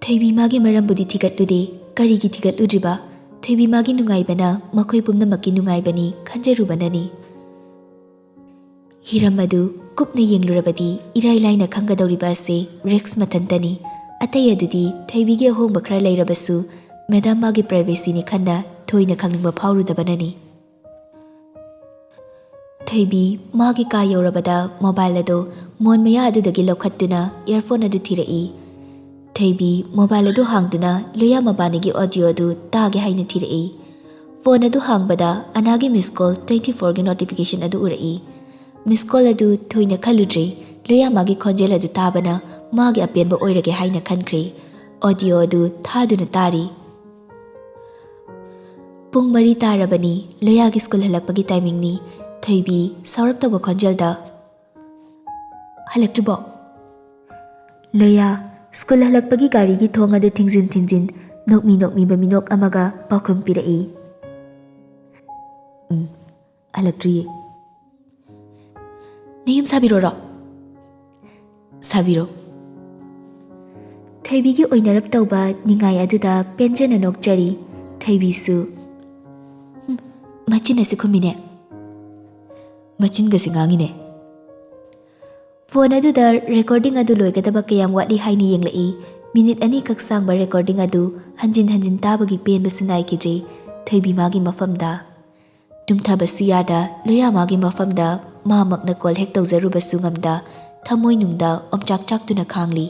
ꯊꯣꯏꯕꯤ ꯃꯥꯒꯤ ꯃꯔꯝꯕꯨꯗꯤ ꯊꯤꯒꯠꯂꯨꯗꯦ꯫ ꯀꯔꯤꯒꯤ ꯊꯤꯒꯠꯂꯨꯗ꯭ꯔꯤꯕ? ꯊꯣꯏꯕꯤ ꯃꯥꯒꯤ ꯅꯨꯡꯉꯥꯏꯕꯅ ꯃꯈꯣꯏ ꯄꯨꯝꯅꯃꯛꯀꯤ ꯅꯨꯡꯉꯥꯏꯕꯅꯤ ꯈꯟꯖꯔꯨꯕꯅꯅꯤ꯫ ꯍꯤꯔꯝ ꯑꯗꯨ ꯀꯨꯞꯅ ꯌꯦꯡꯂꯨꯔꯕꯗꯤ ꯏꯔꯥꯏ ꯂꯥꯏꯅ ꯈꯪꯒꯗꯧꯔꯤꯕ ꯑꯁꯤ ꯔꯤꯛꯁ ꯃꯊꯟꯇꯅꯤ꯫ ꯑꯇꯩ ꯑꯗꯨꯗꯤ ꯊꯣꯏꯕꯤꯒꯤ ꯑꯍꯣꯡꯕ ꯈꯔ ꯂꯩꯔꯕꯁꯨ ꯃꯦꯗꯥꯝ ꯃꯥꯒꯤ ꯄ꯭ꯔꯥꯏꯚꯦꯁꯤꯅꯤ ꯈꯟꯅ ꯊꯣꯏꯅ ꯈꯪꯅꯤꯡꯕ ꯐꯥꯎꯔꯨꯗꯕꯅꯅꯤ꯫ ꯊꯣꯏꯕꯤ ꯃꯥꯒꯤ ꯀꯥ ꯌꯧꯔꯕꯗ ꯃꯣꯕꯥꯏꯜ ꯑꯗꯨ ꯃꯣꯟ ꯃꯌꯥ ꯑꯗꯨꯗꯒꯤ ꯂꯧꯈꯠꯇꯨꯅ ꯏꯌꯥꯔꯐꯣꯟ ꯑꯗꯨ ꯊꯤꯔꯛꯏ꯫ ꯊꯣꯏꯕꯤ ꯃꯣꯕꯥꯏꯜ ꯑꯗꯨ ꯍꯥꯡꯗꯨꯅ ꯂꯣꯌꯥ ꯃꯕꯥꯅꯤꯒꯤ ꯑꯣꯗꯤꯑꯣ ꯑꯗꯨ ꯇꯥꯒꯦ ꯍꯥꯏꯅ ꯊꯤꯔꯛꯏ꯫ ꯐꯣꯟ ꯑꯗꯨ ꯍꯥꯡꯕꯗ ꯑꯅꯥꯒꯤ ꯃꯤꯁ ꯀꯣꯜ ꯇ꯭ꯋꯦꯟꯇꯤ ꯐꯣꯔꯒꯤ ꯅꯣꯇꯤꯐꯤꯀꯦꯁꯟ ꯑꯗꯨ ꯎꯔꯛꯏ꯫ ꯃꯤꯁ ꯀꯣꯜ ꯑꯗꯨ ꯊꯣꯏꯅ ꯈꯜꯂꯨꯗ꯭ꯔꯦ꯫ ꯂꯣꯌꯥ ꯃꯥꯒꯤ ꯈꯣꯟꯖꯦꯜ ꯑꯗꯨ ꯇꯥꯕꯅ ꯃꯥꯒꯤ ꯑꯄꯦꯟꯕ ꯑꯣꯏꯔꯒꯦ ꯍꯥꯏꯅ ꯈꯟꯈ꯭ꯔꯦ꯫ ꯑꯣꯗꯤꯑꯣ ꯑꯗꯨ ꯊꯥꯗꯨꯅ ꯇꯥꯔꯤ꯫ ꯄꯨꯡ ꯃꯔꯤ ꯇꯥꯔꯕꯅꯤ꯫ ꯂꯣꯌꯥꯒꯤ ꯁ꯭ꯀꯨꯜ ꯍꯜꯂꯛꯄꯒꯤ ꯇꯥꯏꯃꯤꯡꯅꯤ꯫ ꯊꯣꯏꯕꯤ ꯁꯥꯎꯔꯞ ꯇꯧꯕ ꯈꯣꯟꯖꯦꯜꯗ, "ꯍꯜꯂꯛꯇ꯭ꯔꯤꯕꯣ?" ꯂꯣꯌꯥ ꯁ꯭ꯀꯨꯜ ꯍꯜꯂꯛꯄꯒꯤ ꯒꯥꯔꯤꯒꯤ ꯊꯣꯡ ꯑꯗꯨ ꯊꯤꯡꯖꯤꯟ ꯊꯤꯡꯖꯤꯟ ꯅꯣꯛꯃꯤ ꯅꯣꯛꯃꯤꯕ ꯃꯤꯅꯣꯛ ꯑꯃꯒ ꯄꯥꯎꯈꯨꯝ ꯄꯤꯔꯛꯏ, "ꯎꯝ, ꯍꯜꯂꯛꯇ꯭ꯔꯤꯌꯦ꯫ ꯅꯌꯨꯝ ꯁꯥꯕꯤꯔꯣꯔꯣ?" "ꯁꯥꯕꯤꯔꯣ꯫" ꯊꯣꯏꯕꯤꯒꯤ ꯑꯣꯏꯅꯔꯞ ꯇꯧꯕ ꯅꯤꯡꯉꯥꯏ ꯑꯗꯨꯗ ꯄꯦꯟꯖꯅ ꯅꯣꯛꯆꯔꯤ꯫ ꯊꯣꯏꯕꯤꯁꯨ, "ꯍꯨꯝ, ꯃꯆꯤꯟ ꯑꯁꯤ ꯈꯨꯝꯃꯤꯅꯦ꯫ ꯃꯆꯤꯟꯒꯁꯤ ꯉꯥꯡꯉꯤꯅꯦ꯫" ꯐꯣꯟ ꯑꯗꯨꯗ ꯔꯦꯀꯣꯔꯗꯤꯡ ꯑꯗꯨ ꯂꯣꯏꯒꯗꯕ ꯀꯌꯥꯝ ꯋꯥꯠꯂꯤ ꯍꯥꯏꯅ ꯌꯦꯡꯂꯛꯏ꯫ ꯃꯤꯅꯤꯠ ꯑꯅꯤꯈꯛ ꯁꯥꯡꯕ ꯔꯦꯀꯣꯔꯗꯤꯡ ꯑꯗꯨ ꯍꯟꯖꯤꯟ ꯍꯟꯖꯤꯟ ꯇꯥꯕꯒꯤ ꯄꯦꯟꯕꯁꯨ ꯅꯥꯏꯈꯤꯗ꯭ꯔꯦ꯫ ꯊꯣꯏꯕꯤ ꯃꯥꯒꯤ ꯃꯐꯝꯗ꯫ ꯇꯨꯝꯊꯕꯁꯨ ꯌꯥꯗ, ꯂꯣꯌꯥ ꯃꯥꯒꯤ ꯃꯐꯝꯗ ꯃꯥꯃꯛꯅ ꯀꯣꯜ ꯍꯦꯛ ꯇꯧꯖꯔꯨꯕꯁꯨ ꯉꯝꯗ, ꯊꯃꯣꯏꯅꯨꯡꯗ ꯑꯣꯝꯆꯥꯛ ꯆꯥꯛꯇꯨꯅ ꯈꯥꯡꯂꯤ꯫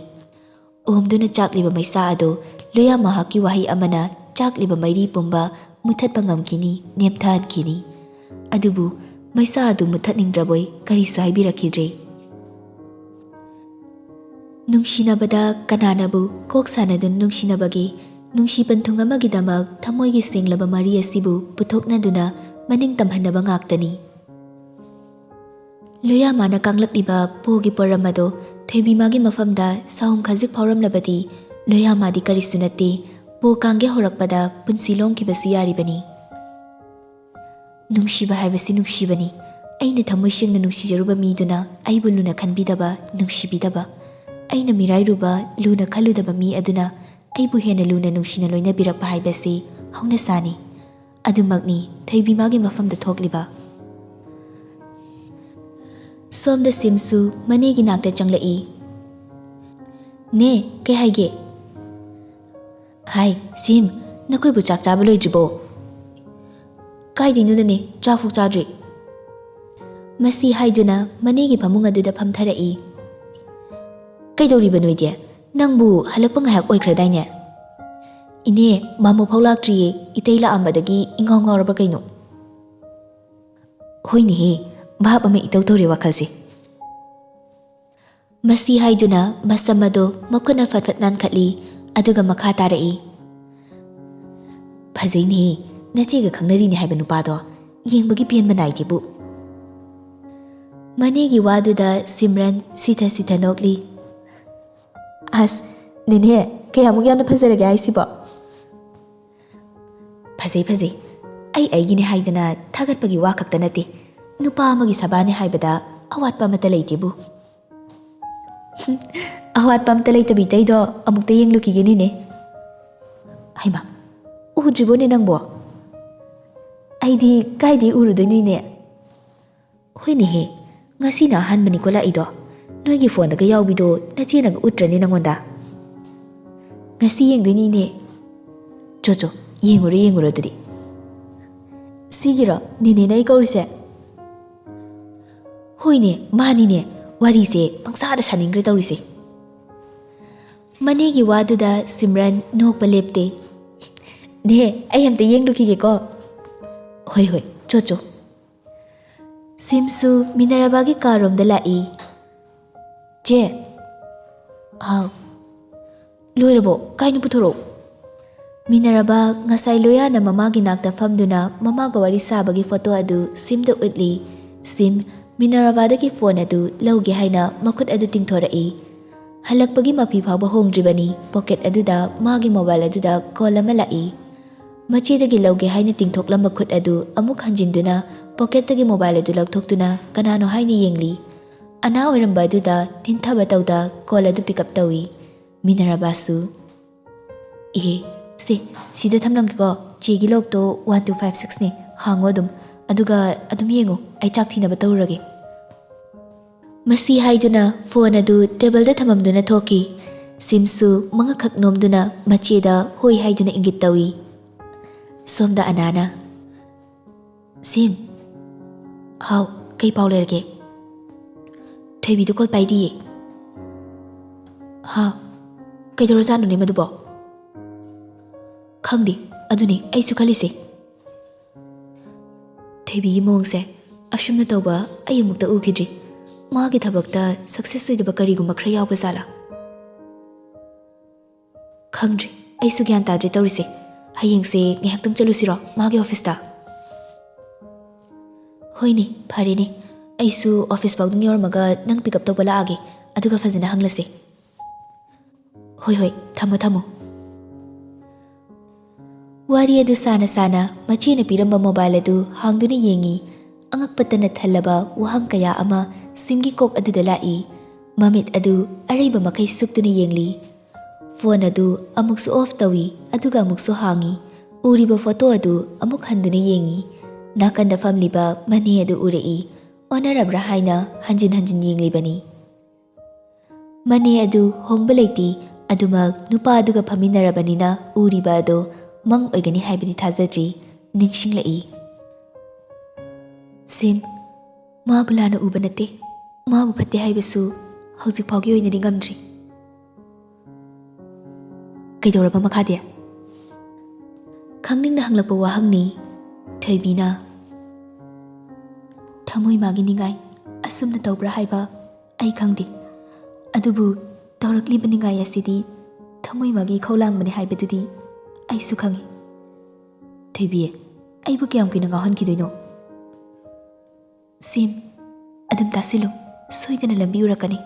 ꯑꯣꯝꯗꯨꯅ ꯆꯥꯛꯂꯤꯕ ꯃꯩꯁꯥ ꯑꯗꯨ ꯂꯣꯌꯥ ꯃꯍꯥꯛꯀꯤ ꯋꯥꯍꯩ ꯑꯃꯅ ꯆꯥꯛꯂꯤꯕ ꯃꯩꯔꯤ ꯄꯨꯝꯕ ꯃꯨꯊꯠꯄ ꯉꯝꯈꯤꯅꯤ, ꯅꯦꯝꯊꯍꯟꯈꯤꯅꯤ꯫ ꯑꯗꯨꯕꯨ ꯃꯩꯁꯥ ꯑꯗꯨ ꯃꯨꯊꯠꯅꯤꯡꯗ꯭ꯔꯕꯣꯏ ꯀꯔꯤꯁꯨ ꯍꯥꯏꯕꯤꯔꯛꯈꯤꯗ꯭ꯔꯦ꯫ ꯅꯨꯡꯁꯤꯅꯕꯗ ꯀꯅꯥꯅꯕꯨ ꯀꯣꯛ ꯁꯥꯟꯅꯗꯨꯅ ꯅꯨꯡꯁꯤꯅꯕꯒꯦ? ꯅꯨꯡꯁꯤ ꯄꯟꯊꯨꯡ ꯑꯃꯒꯤꯗꯃꯛ ꯊꯃꯣꯏꯒꯤ ꯁꯦꯡꯂꯕ ꯃꯔꯤ ꯑꯁꯤꯕꯨ ꯄꯨꯊꯣꯛꯅꯗꯨꯅ ꯃꯅꯤꯡ ꯇꯝꯍꯟꯅꯕ ꯉꯥꯛꯇꯅꯤ꯫ ꯂꯣꯌꯥꯃꯥꯅ ꯀꯥꯡꯂꯛꯂꯤꯕ ꯄꯣꯒꯤ ꯄꯣꯔꯝ ꯑꯗꯣ ꯊꯣꯏꯕꯤꯃꯥꯒꯤ ꯃꯐꯝꯗ ꯁꯥꯍꯨꯝ ꯈꯖꯤꯛ ꯐꯥꯎꯔꯝꯂꯕꯗꯤ, ꯂꯣꯌꯥꯃꯥꯗꯤ ꯀꯔꯤꯁꯨ ꯅꯠꯇꯦ꯫ ꯄꯣ ꯀꯥꯡꯒꯦ ꯍꯧꯔꯛꯄꯗ ꯄꯨꯟꯁꯤ ꯂꯣꯝꯈꯤꯕꯁꯨ ꯌꯥꯔꯤꯕꯅꯤ꯫ ꯅꯨꯡꯁꯤꯕ ꯍꯥꯏꯕꯁꯤ ꯅꯨꯡꯁꯤꯕꯅꯤ꯫ ꯑꯩꯅ ꯊꯃꯣꯏ ꯁꯦꯡꯅ ꯅꯨꯡꯁꯤꯖꯔꯨꯕ ꯃꯤꯗꯨꯅ ꯑꯩꯕꯨ ꯂꯨꯅ ꯈꯟꯕꯤꯗꯕ, ꯅꯨꯡꯁꯤꯕꯤꯗꯕ, ꯑꯩꯅ ꯃꯤꯔꯥꯏꯔꯨꯕ, ꯂꯨꯅ ꯈꯜꯂꯨꯗꯕ ꯃꯤ ꯑꯗꯨꯅ ꯑꯩꯕꯨ ꯍꯦꯟꯅ ꯂꯨꯅ ꯅꯨꯡꯁꯤꯅ ꯂꯣꯏꯅꯕꯤꯔꯛꯄ ꯍꯥꯏꯕꯁꯤ ꯍꯧꯅꯁꯥꯅꯤ꯫ ꯑꯗꯨꯃꯛꯅꯤ ꯊꯣꯏꯕꯤꯃꯥꯒꯤ ꯃꯐꯝꯗ ꯊꯣꯛꯂꯤꯕ꯫ ꯁꯣꯝꯗ ꯁꯤꯝꯁꯨ ꯃꯅꯦꯒꯤ ꯅꯥꯛꯇ ꯆꯪꯂꯛꯏ꯫ "ꯅꯦ, ꯀꯩ ꯍꯥꯏꯒꯦ?" "ꯍꯥꯏ, ꯁꯤꯝ, ꯅꯈꯣꯏꯕꯨ ꯆꯥꯛ ꯆꯥꯕ ꯂꯣꯏꯗ꯭ꯔꯤꯕꯣ?" "ꯀꯥꯏꯗꯩꯅꯣꯗꯅꯦ, ꯆꯥꯛꯐꯥꯎ ꯆꯥꯗ꯭ꯔꯤ꯫" ꯃꯁꯤ ꯍꯥꯏꯗꯨꯅ ꯃꯅꯦꯒꯤ ꯐꯃꯨꯡ ꯑꯗꯨꯗ ꯐꯝꯊꯔꯛꯏ꯫ "ꯀꯩꯗꯧꯔꯤꯕ ꯅꯣꯏꯗꯤ? ꯅꯪꯕꯨ ꯍꯜꯂꯛꯄ ꯉꯥꯏꯍꯥꯛ ꯑꯣꯏꯈ꯭ꯔꯗꯥꯏꯅꯦ?" "ꯏꯅꯦ, ꯃꯥꯃꯣ ꯐꯥꯎ ꯂꯥꯛꯇ꯭ꯔꯤꯌꯦ, ꯏꯇꯩ ꯂꯥꯛꯑꯝꯕꯗꯒꯤ ꯏꯉꯥꯎ ꯉꯥꯎꯔꯕ ꯀꯩꯅꯣ?" "ꯍꯣꯏꯅꯦꯍꯦ, ꯚꯥꯞ ꯑꯃ ꯏꯇꯧ ꯇꯧꯔꯦ ꯋꯥꯈꯜꯁꯦ꯫" ꯃꯁꯤ ꯍꯥꯏꯗꯨꯅ ꯃꯁꯝ ꯑꯗꯨ ꯃꯈꯨꯠꯅ ꯐꯠ ꯐꯠ ꯅꯥꯟꯈꯠꯂꯤ, ꯑꯗꯨꯒ ꯃꯈꯥ ꯇꯥꯔꯛꯏ꯫ "ꯐꯖꯩꯅꯦꯍꯦ, ꯅꯆꯦꯒ ꯈꯪꯅꯔꯤꯅꯦ ꯍꯥꯏꯕ ꯅꯨꯄꯥꯗꯣ, ꯌꯦꯡꯕꯒꯤ ꯄꯦꯟꯕ ꯅꯥꯏꯗꯦꯕꯨ꯫" ꯃꯅꯦꯒꯤ ꯋꯥꯗꯨꯗ ꯁꯤꯝꯔꯟ ꯁꯤꯊ ꯁꯤꯊ ꯅꯣꯛꯂꯤ꯫ "ꯑꯁ, ꯅꯦꯅꯦ, ꯀꯌꯥꯃꯨꯛ ꯌꯥꯝꯅ ꯐꯖꯔꯒꯦ ꯍꯥꯏꯁꯤꯕꯣ?" "ꯐꯖꯩ, ꯐꯖꯩ꯫ ꯑꯩ ꯑꯩꯒꯤꯅꯦ ꯍꯥꯏꯗꯅ ꯊꯥꯒꯠꯄꯒꯤ ꯋꯥ ꯈꯛꯇ ꯅꯠꯇꯦ, ꯅꯨꯄꯥ ꯑꯃꯒꯤ ꯁꯕꯥꯅꯦ ꯍꯥꯏꯕꯗ ꯑꯋꯥꯠꯄ ꯑꯃꯠꯇ ꯂꯩꯇꯦꯕꯨ꯫" "ꯑꯋꯥꯠꯄ ꯑꯝꯇ ꯂꯩꯇꯕꯤ ꯏꯇꯩꯗꯣ ꯑꯃꯨꯛꯇ ꯌꯦꯡꯂꯨꯈꯤꯒꯦꯅꯤꯅꯦ꯫" "ꯍꯩꯃꯥ, ꯎꯗ꯭ꯔꯤꯕꯣꯅꯦ ꯅꯪꯕꯣ?" "ꯑꯩꯗꯤ ꯀꯥꯏꯗꯩ ꯎꯔꯨꯗꯣꯏꯅꯣ ꯏꯅꯦ?" "ꯍꯣꯏꯅꯦꯍꯦ, ꯉꯁꯤꯅ ꯑꯍꯥꯟꯕꯅꯤꯀꯣ ꯂꯥꯛꯏꯗꯣ꯫ ꯅꯣꯏꯒꯤ ꯐꯣꯟꯗꯒ ꯌꯥꯎꯕꯤꯗꯣ ꯅꯆꯦꯅꯒ ꯎꯠꯇ꯭ꯔꯅꯦ ꯅꯪꯉꯣꯟꯗ?" "ꯉꯁꯤ ꯌꯦꯡꯗꯣꯏꯅꯤ ꯏꯅꯦ꯫" "ꯆꯣ ꯆꯣ, ꯌꯦꯡꯉꯨꯔꯣ ꯌꯦꯡꯉꯨꯔꯣ ꯑꯗꯨꯗꯤ꯫" "ꯁꯤꯒꯤꯔꯣ ꯅꯦꯅꯦꯅ ꯑꯩ ꯀꯧꯔꯤꯁꯦ?" "ꯍꯣꯏꯅꯦ, ꯃꯥꯅꯤꯅꯦ, ꯋꯥꯔꯤꯁꯦ ꯄꯪꯁꯥꯗ ꯁꯥꯅꯤꯡꯈ꯭ꯔꯦ ꯇꯧꯔꯤꯁꯦ꯫" ꯃꯅꯦꯒꯤ ꯋꯥꯗꯨꯗ ꯁꯤꯝꯔꯟ ꯅꯣꯛꯄ ꯂꯦꯞꯇꯦ꯫ "ꯅꯦ, ꯑꯩ ꯑꯝꯇ ꯌꯦꯡꯂꯨꯈꯤꯒꯦꯀꯣ꯫" "ꯍꯣꯏ ꯍꯣꯏ, ꯆꯣ ꯆꯣ꯫" ꯁꯤꯝꯁꯨ ꯃꯤꯅꯔꯚꯥꯒꯤ ꯀꯥꯔꯣꯝꯗ ꯂꯥꯛꯏ꯫ "ꯆꯦ꯫" "ꯍꯥꯎ꯫" "ꯂꯣꯏꯔꯕꯣ? ꯀꯥꯏꯅ ꯄꯨꯊꯣꯔꯛꯑꯣ꯫" ꯃꯤꯅꯔꯚꯥ ꯉꯁꯥꯏ ꯂꯣꯌꯥꯅ ꯃꯃꯥꯒꯤ ꯅꯥꯛꯇ ꯐꯝꯗꯨꯅ ꯃꯃꯥꯒ ꯋꯥꯔꯤ ꯁꯥꯕꯒꯤ ꯐꯣꯇꯣ ꯑꯗꯨ ꯁꯤꯝꯗ ꯎꯠꯂꯤ꯫ ꯁꯤꯝ ꯃꯤꯅꯔꯚꯥꯗꯒꯤ ꯐꯣꯟ ꯑꯗꯨ ꯂꯧꯒꯦ ꯍꯥꯏꯅ ꯃꯈꯨꯠ ꯑꯗꯨ ꯇꯤꯡꯊꯣꯔꯛꯏ꯫ ꯍꯜꯂꯛꯄꯒꯤ ꯃꯐꯤ ꯐꯥꯎꯕ ꯍꯣꯡꯗ꯭ꯔꯤꯕꯅꯤ꯫ ꯄꯣꯀꯦꯠ ꯑꯗꯨꯗ ꯃꯥꯒꯤ ꯃꯣꯕꯥꯏꯜ ꯑꯗꯨꯗ ꯀꯣꯜ ꯑꯃ ꯂꯥꯛꯏ꯫ ꯃꯆꯦꯗꯒꯤ ꯂꯧꯒꯦ ꯍꯥꯏꯅ ꯇꯤꯡꯊꯣꯛꯂꯝꯕ ꯈꯨꯠ ꯑꯗꯨ ꯑꯃꯨꯛ ꯍꯟꯖꯤꯟꯗꯨꯅ ꯄꯣꯀꯦꯠꯇꯒꯤ ꯃꯣꯕꯥꯏꯜ ꯑꯗꯨ ꯂꯧꯊꯣꯛꯇꯨꯅ ꯀꯅꯥꯅꯣ ꯍꯥꯏꯅ ꯌꯦꯡꯂꯤ꯫ ꯑꯅꯥ ꯑꯣꯏꯔꯝꯕ ꯑꯗꯨꯗ ꯊꯤꯟꯊꯕ ꯇꯧꯗ ꯀꯣꯜ ꯑꯗꯨ ꯄꯤꯛ ꯑꯞ ꯇꯧꯏ꯫ ꯃꯤꯅꯔꯕꯥꯁꯨ꯫ "ꯏꯍꯦ, ꯁꯦ, ꯁꯤꯗ ꯊꯝꯂꯝꯒꯦꯀꯣ꯫ ꯆꯦꯒꯤ ꯂꯣꯛꯇꯣ ꯋꯥꯟ ꯇꯨ ꯐꯥꯏꯚ ꯁꯤꯛꯁꯅꯤ꯫ ꯍꯥꯡꯉꯣ ꯑꯗꯨꯝ꯫ ꯑꯗꯨꯒ ꯑꯗꯨꯝ ꯌꯦꯡꯉꯨ, ꯑꯩ ꯆꯥꯛ ꯊꯤꯅꯕ ꯇꯧꯔꯨꯔꯒꯦ꯫" ꯃꯁꯤ ꯍꯥꯏꯗꯨꯅ ꯐꯣꯟ ꯑꯗꯨ ꯇꯦꯕꯜꯗ ꯊꯝꯃꯝꯗꯨꯅ ꯊꯣꯛꯈꯤ꯫ ꯁꯤꯝꯁꯨ ꯃꯉꯛꯈꯛ ꯅꯣꯝꯗꯨꯅ ꯃꯆꯦꯗ ꯍꯣꯏ ꯍꯥꯏꯗꯨꯅ ꯏꯪꯒꯤꯠ ꯇꯧꯏ꯫ ꯁꯣꯝꯗ ꯑꯅꯥꯅ, "ꯁꯤꯝ꯫" "ꯍꯥꯎ, ꯀꯩ ꯄꯥꯎ ꯂꯩꯔꯒꯦ?" "ꯊꯣꯏꯕꯤꯗꯨ ꯀꯣꯜ ꯄꯥꯏꯗꯤꯌꯦ꯫" "ꯍꯥ? ꯀꯩꯗꯧꯔꯖꯥꯠꯅꯣꯅꯦ ꯃꯗꯨꯕꯣ?" "ꯈꯪꯗꯦ, ꯑꯗꯨꯅꯦ ꯑꯩꯁꯨ ꯈꯜꯂꯤꯁꯦ꯫" ꯊꯣꯏꯕꯤꯒꯤ ꯃꯑꯣꯡꯁꯦ ꯑꯁꯨꯝꯅ ꯇꯧꯕ ꯑꯩ ꯑꯃꯨꯛꯇ ꯎꯈꯤꯗ꯭ꯔꯤ꯫ ꯃꯥꯒꯤ ꯊꯕꯛꯇ ꯁꯛꯁꯦꯁ ꯑꯣꯏꯗꯕ ꯀꯔꯤꯒꯨꯝꯕ ꯈꯔ ꯌꯥꯎꯕ ꯖꯥꯠꯂꯥ? ꯈꯪꯗ꯭ꯔꯦ, ꯑꯩꯁꯨ ꯒ꯭ꯌꯥꯟ ꯇꯥꯗ꯭ꯔꯦ ꯇꯧꯔꯤꯁꯦ꯫ ꯍꯌꯦꯡꯁꯦ ꯉꯥꯏꯍꯥꯛꯇꯪ ꯆꯠꯂꯨꯁꯤꯔꯣ ꯃꯥꯒꯤ ꯑꯣꯐꯤꯁꯇ? ꯍꯣꯏꯅꯦ, ꯐꯔꯦꯅꯦ꯫ ꯑꯩꯁꯨ ꯑꯣꯐꯤꯁ ꯐꯥꯎꯗꯪ ꯌꯧꯔꯝꯃꯒ ꯅꯪ ꯄꯤꯛ ꯑꯞ ꯇꯧꯕ ꯂꯥꯛꯑꯒꯦ, ꯑꯗꯨꯒ ꯐꯖꯅ ꯍꯪꯂꯁꯦ꯫ ꯍꯣꯏ, ꯍꯣꯏ, ꯊꯝꯃꯣ, ꯊꯝꯃꯣ꯫ ꯋꯥꯔꯤ ꯑꯗꯨ ꯁꯥꯅ ꯁꯥꯅ ꯃꯆꯦꯅ ꯄꯤꯔꯝꯕ ꯃꯣꯕꯥꯏꯜ ꯑꯗꯨ ꯍꯥꯡꯗꯨꯅ ꯌꯦꯡꯉꯤ꯫ ꯑꯉꯛꯄꯇꯅ ꯊꯜꯂꯕ ꯋꯥꯍꯪ ꯀꯌꯥ ꯑꯃ ꯁꯤꯝꯒꯤ ꯀꯣꯛ ꯑꯗꯨꯗ ꯂꯥꯛꯏ꯫ ꯃꯃꯤꯠ ꯑꯗꯨ ꯑꯔꯩꯕ ꯃꯈꯩ ꯁꯨꯞꯇꯨꯅ ꯌꯦꯡꯂꯤ꯫ ꯐꯣꯟ ꯑꯗꯨ ꯑꯃꯨꯛꯁꯨ ꯑꯣꯐ ꯇꯧꯏ, ꯑꯗꯨꯒ ꯑꯃꯨꯛꯁꯨ ꯍꯥꯡꯏ꯫ ꯎꯔꯤꯕ ꯐꯣꯇꯣ ꯑꯗꯨ ꯑꯃꯨꯛ ꯍꯟꯗꯨꯅ ꯌꯦꯡꯏ꯫ ꯅꯥꯀꯟꯗ ꯐꯝꯂꯤꯕ ꯃꯅꯦ ꯑꯗꯨ ꯎꯔꯛꯏ꯫ ꯑꯣꯟꯅꯔꯕ꯭ꯔꯥ ꯍꯥꯏꯅ ꯍꯟꯖꯤꯟ ꯍꯟꯖꯤꯟ ꯌꯦꯡꯂꯤꯕꯅꯤ꯫ ꯃꯅꯦ ꯑꯗꯨ ꯍꯣꯡꯕ ꯂꯩꯇꯦ, ꯑꯗꯨꯃꯛ ꯅꯨꯄꯥ ꯑꯗꯨꯒ ꯐꯝꯃꯤꯟꯅꯔꯕꯅꯤꯅ ꯎꯔꯤꯕ ꯑꯗꯨ ꯃꯪ ꯑꯣꯏꯒꯅꯤ ꯍꯥꯏꯕꯗꯤ ꯊꯥꯖꯗ꯭ꯔꯤ꯫ ꯅꯤꯡꯁꯤꯡꯂꯛꯏ꯫ ꯁꯤꯝ, ꯃꯥꯕꯨ ꯂꯥꯟꯅ ꯎꯕ ꯅꯠꯇꯦ, ꯃꯥꯕꯨ ꯐꯠꯇꯦ ꯍꯥꯏꯕꯁꯨ ꯍꯧꯖꯤꯛ ꯐꯥꯎꯒꯤ ꯑꯣꯏꯅꯗꯤ ꯉꯝꯗ꯭ꯔꯤ꯫ ꯀꯩꯗꯧꯔꯕ ꯃꯈꯥꯗꯤ? ꯈꯪꯅꯤꯡꯅ ꯍꯪꯂꯛꯄ ꯋꯥꯍꯪꯅꯤ꯫ ꯊꯣꯏꯕꯤꯅ, ꯊꯃꯣꯏ ꯃꯥꯒꯤ ꯅꯤꯡꯉꯥꯏ ꯑꯁꯨꯝꯅ ꯇꯧꯕ꯭ꯔꯥ ꯍꯥꯏꯕ ꯑꯩ ꯈꯪꯗꯦ, ꯑꯗꯨꯕꯨ ꯇꯧꯔꯛꯂꯤꯕ ꯅꯤꯡꯉꯥꯏ ꯑꯁꯤꯗꯤ ꯊꯃꯣꯏ ꯃꯥꯒꯤ ꯏꯈꯧ ꯂꯥꯡꯕꯅꯤ ꯍꯥꯏꯕꯗꯨꯗꯤ ꯑꯩꯁꯨ ꯈꯪꯏ꯫ ꯊꯣꯏꯕꯤ, ꯑꯩꯕꯨ ꯀꯌꯥꯝ ꯀꯨꯏꯅ ꯉꯥꯎꯍꯟꯈꯤꯗꯣꯏꯅꯣ? ꯁꯤꯝ, ꯑꯗꯨꯝ ꯇꯥꯁꯤꯜꯂꯨ, ꯁꯣꯏꯗꯅ ꯂꯝꯕꯤ ꯎꯔꯛꯀꯅꯤ꯫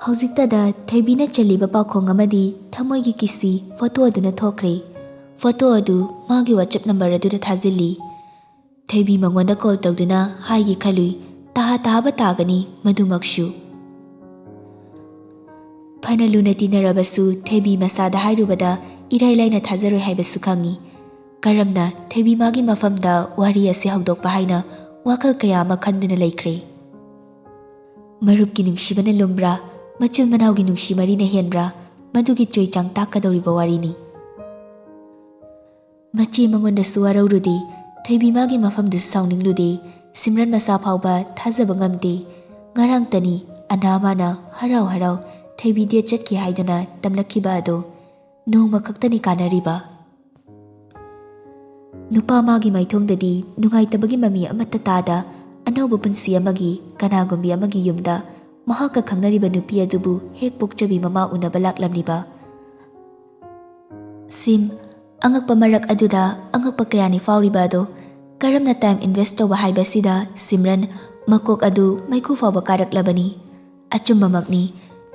ꯍꯧꯖꯤꯛꯇꯗ ꯊꯣꯏꯕꯤꯅ ꯆꯜꯂꯤꯕ ꯄꯥꯎꯈꯣꯡ ꯑꯃꯗꯤ ꯊꯃꯣꯏꯒꯤ ꯀꯤꯁꯤ ꯐꯣꯇꯣ ꯑꯗꯨꯅ ꯊꯣꯛꯈ꯭ꯔꯦ꯫ ꯐꯣꯇꯣ ꯑꯗꯨ ꯃꯥꯒꯤ WhatsApp ꯅꯝꯕꯔ ꯑꯗꯨꯗ ꯊꯥꯖꯤꯜꯂꯤ꯫ ꯊꯣꯏꯕꯤ ꯃꯉꯣꯟꯗ ꯀꯣꯜ ꯇꯧꯗꯨꯅ ꯍꯥꯏꯒꯦ ꯈꯜꯂꯨꯏ, ꯇꯥꯍꯥ ꯇꯥꯍꯥꯕ ꯇꯥꯒꯅꯤ ꯃꯗꯨꯃꯛꯁꯨ꯫ ꯐꯅ ꯂꯨꯅ ꯇꯤꯟꯅꯔꯕꯁꯨ ꯊꯣꯏꯕꯤ ꯃꯁꯥꯗ ꯍꯥꯏꯔꯨꯕꯗ ꯏꯔꯥꯏ ꯂꯥꯏꯅ ꯊꯥꯖꯔꯣꯏ ꯍꯥꯏꯕꯁꯨ ꯈꯪꯏ꯫ ꯀꯔꯝꯅ ꯊꯣꯏꯕꯤ ꯃꯥꯒꯤ ꯃꯐꯝꯗ ꯋꯥꯔꯤ ꯑꯁꯤ ꯍꯧꯗꯣꯛꯄ ꯍꯥꯏꯅ ꯋꯥꯈꯜ ꯀꯌꯥ ꯑꯃ ꯈꯟꯗꯨꯅ ꯂꯩꯈ꯭ꯔꯦ꯫ ꯃꯔꯨꯞꯀꯤ ꯅꯨꯡꯁꯤꯕꯅ ꯂꯨꯝꯕ꯭ꯔꯥ, ꯃꯆꯤꯜ ꯃꯅꯥꯎꯒꯤ ꯅꯨꯡꯁꯤ ꯃꯔꯤꯅ ꯍꯦꯟꯕ꯭ꯔꯥ, ꯃꯗꯨꯒꯤ ꯆꯣꯏꯆꯥꯡ ꯇꯥꯛꯀꯗꯧꯔꯤꯕ ꯋꯥꯔꯤꯅꯤ꯫ ꯃꯆꯦ ꯃꯉꯣꯟꯗꯁꯨ ꯋꯥꯔꯧꯔꯨꯗꯦ, ꯊꯣꯏꯕꯤ ꯃꯥꯒꯤ ꯃꯐꯝꯗꯁꯨ ꯁꯥꯎꯅꯤꯡꯂꯨꯗꯦ꯫ ꯁꯤꯝꯔꯟ ꯃꯁꯥ ꯐꯥꯎꯕ ꯊꯥꯖꯕ ꯉꯝꯗꯦ꯫ ꯉꯔꯥꯡꯇꯅꯤ ꯑꯅꯥ ꯃꯥꯅ ꯍꯔꯥꯎ ꯍꯔꯥꯎ ꯊꯣꯏꯕꯤ date ꯆꯠꯈꯤ ꯍꯥꯏꯗꯨꯅ ꯇꯝꯂꯛꯈꯤꯕ ꯑꯗꯣ꯫ ꯅꯣꯡꯃ ꯈꯛꯇꯅꯤ ꯀꯥꯟꯅꯔꯤꯕ꯫ ꯅꯨꯄꯥ ꯃꯥꯒꯤ ꯃꯥꯏꯊꯣꯡꯗꯗꯤ ꯅꯨꯡꯉꯥꯏꯇꯕꯒꯤ ꯃꯃꯤ ꯑꯃꯠꯇ ꯇꯥꯗ, ꯑꯅꯧꯕ ꯄꯨꯟꯁꯤ ꯑꯃꯒꯤ ꯀꯅꯥꯒꯨꯝꯕꯤ ꯑꯃꯒꯤ ꯌꯨꯝꯗ ꯃꯍꯥꯛꯀ ꯈꯪꯅꯔꯤꯕ ꯅꯨꯄꯤ ꯑꯗꯨꯕꯨ ꯍꯦꯛ ꯄꯣꯛꯆꯕꯤ ꯃꯃꯥ ꯎꯅꯕ ꯂꯥꯛꯂꯝꯂꯤꯕ꯫ ꯁꯤꯝ, ꯑꯉꯛꯄ ꯃꯔꯛ ꯑꯗꯨꯗ ꯑꯉꯛꯄ ꯀꯌꯥꯅꯤ ꯐꯥꯎꯔꯤꯕ ꯑꯗꯣ꯫ ꯀꯔꯝꯅ time invest ꯇꯧꯕ ꯍꯥꯏꯕꯁꯤꯗ ꯁꯤꯝꯔꯟ ꯃꯀꯣꯛ ꯑꯗꯨ ꯃꯩꯈꯨ ꯐꯥꯎꯕ ꯀꯥꯔꯛꯂꯕꯅꯤ꯫ ꯑꯆꯨꯝꯕꯃꯛꯅꯤ,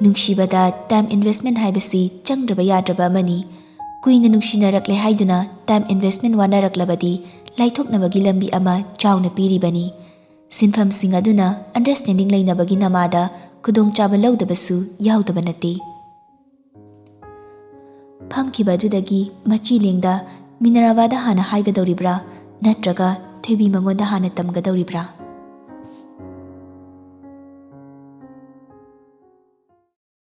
ꯅꯨꯡꯁꯤꯕꯗ time investment ꯍꯥꯏꯕꯁꯤ ꯆꯪꯗ꯭ꯔꯕ ꯌꯥꯗ꯭ꯔꯕ ꯑꯃꯅꯤ꯫ ꯀꯨꯏꯅ ꯅꯨꯡꯁꯤꯅꯔꯛꯂꯦ ꯍꯥꯏꯗꯨꯅ time investment ꯋꯥꯅꯔꯛꯂꯕꯗꯤ ꯂꯥꯏꯊꯣꯛꯅꯕꯒꯤ ꯂꯝꯕꯤ ꯑꯃ ꯆꯥꯎꯅ ꯄꯤꯔꯤꯕꯅꯤ꯫ ꯁꯤꯟꯐꯝꯁꯤꯡ ꯑꯗꯨꯅ understanding ꯂꯩꯅꯕꯒꯤ ꯅꯃꯥꯗ ꯈꯨꯗꯣꯡꯆꯥꯕ ꯂꯧꯗꯕꯁꯨ ꯌꯥꯎꯗꯕ ꯅꯠꯇꯦ꯫ ꯐꯝꯈꯤꯕ ꯑꯗꯨꯗꯒꯤ ꯃꯆꯤ ꯂꯦꯡꯗ ꯃꯤꯅꯔꯚꯥꯗ ꯍꯥꯟꯅ ꯍꯥꯏꯒꯗꯧꯔꯤꯕ꯭ꯔꯥ, ꯅꯠꯇ꯭ꯔꯒ ꯊꯣꯏꯕꯤ ꯃꯉꯣꯟꯗ ꯍꯥꯟꯅ ꯇꯝꯒꯗꯧꯔꯤꯕ꯭ꯔꯥ?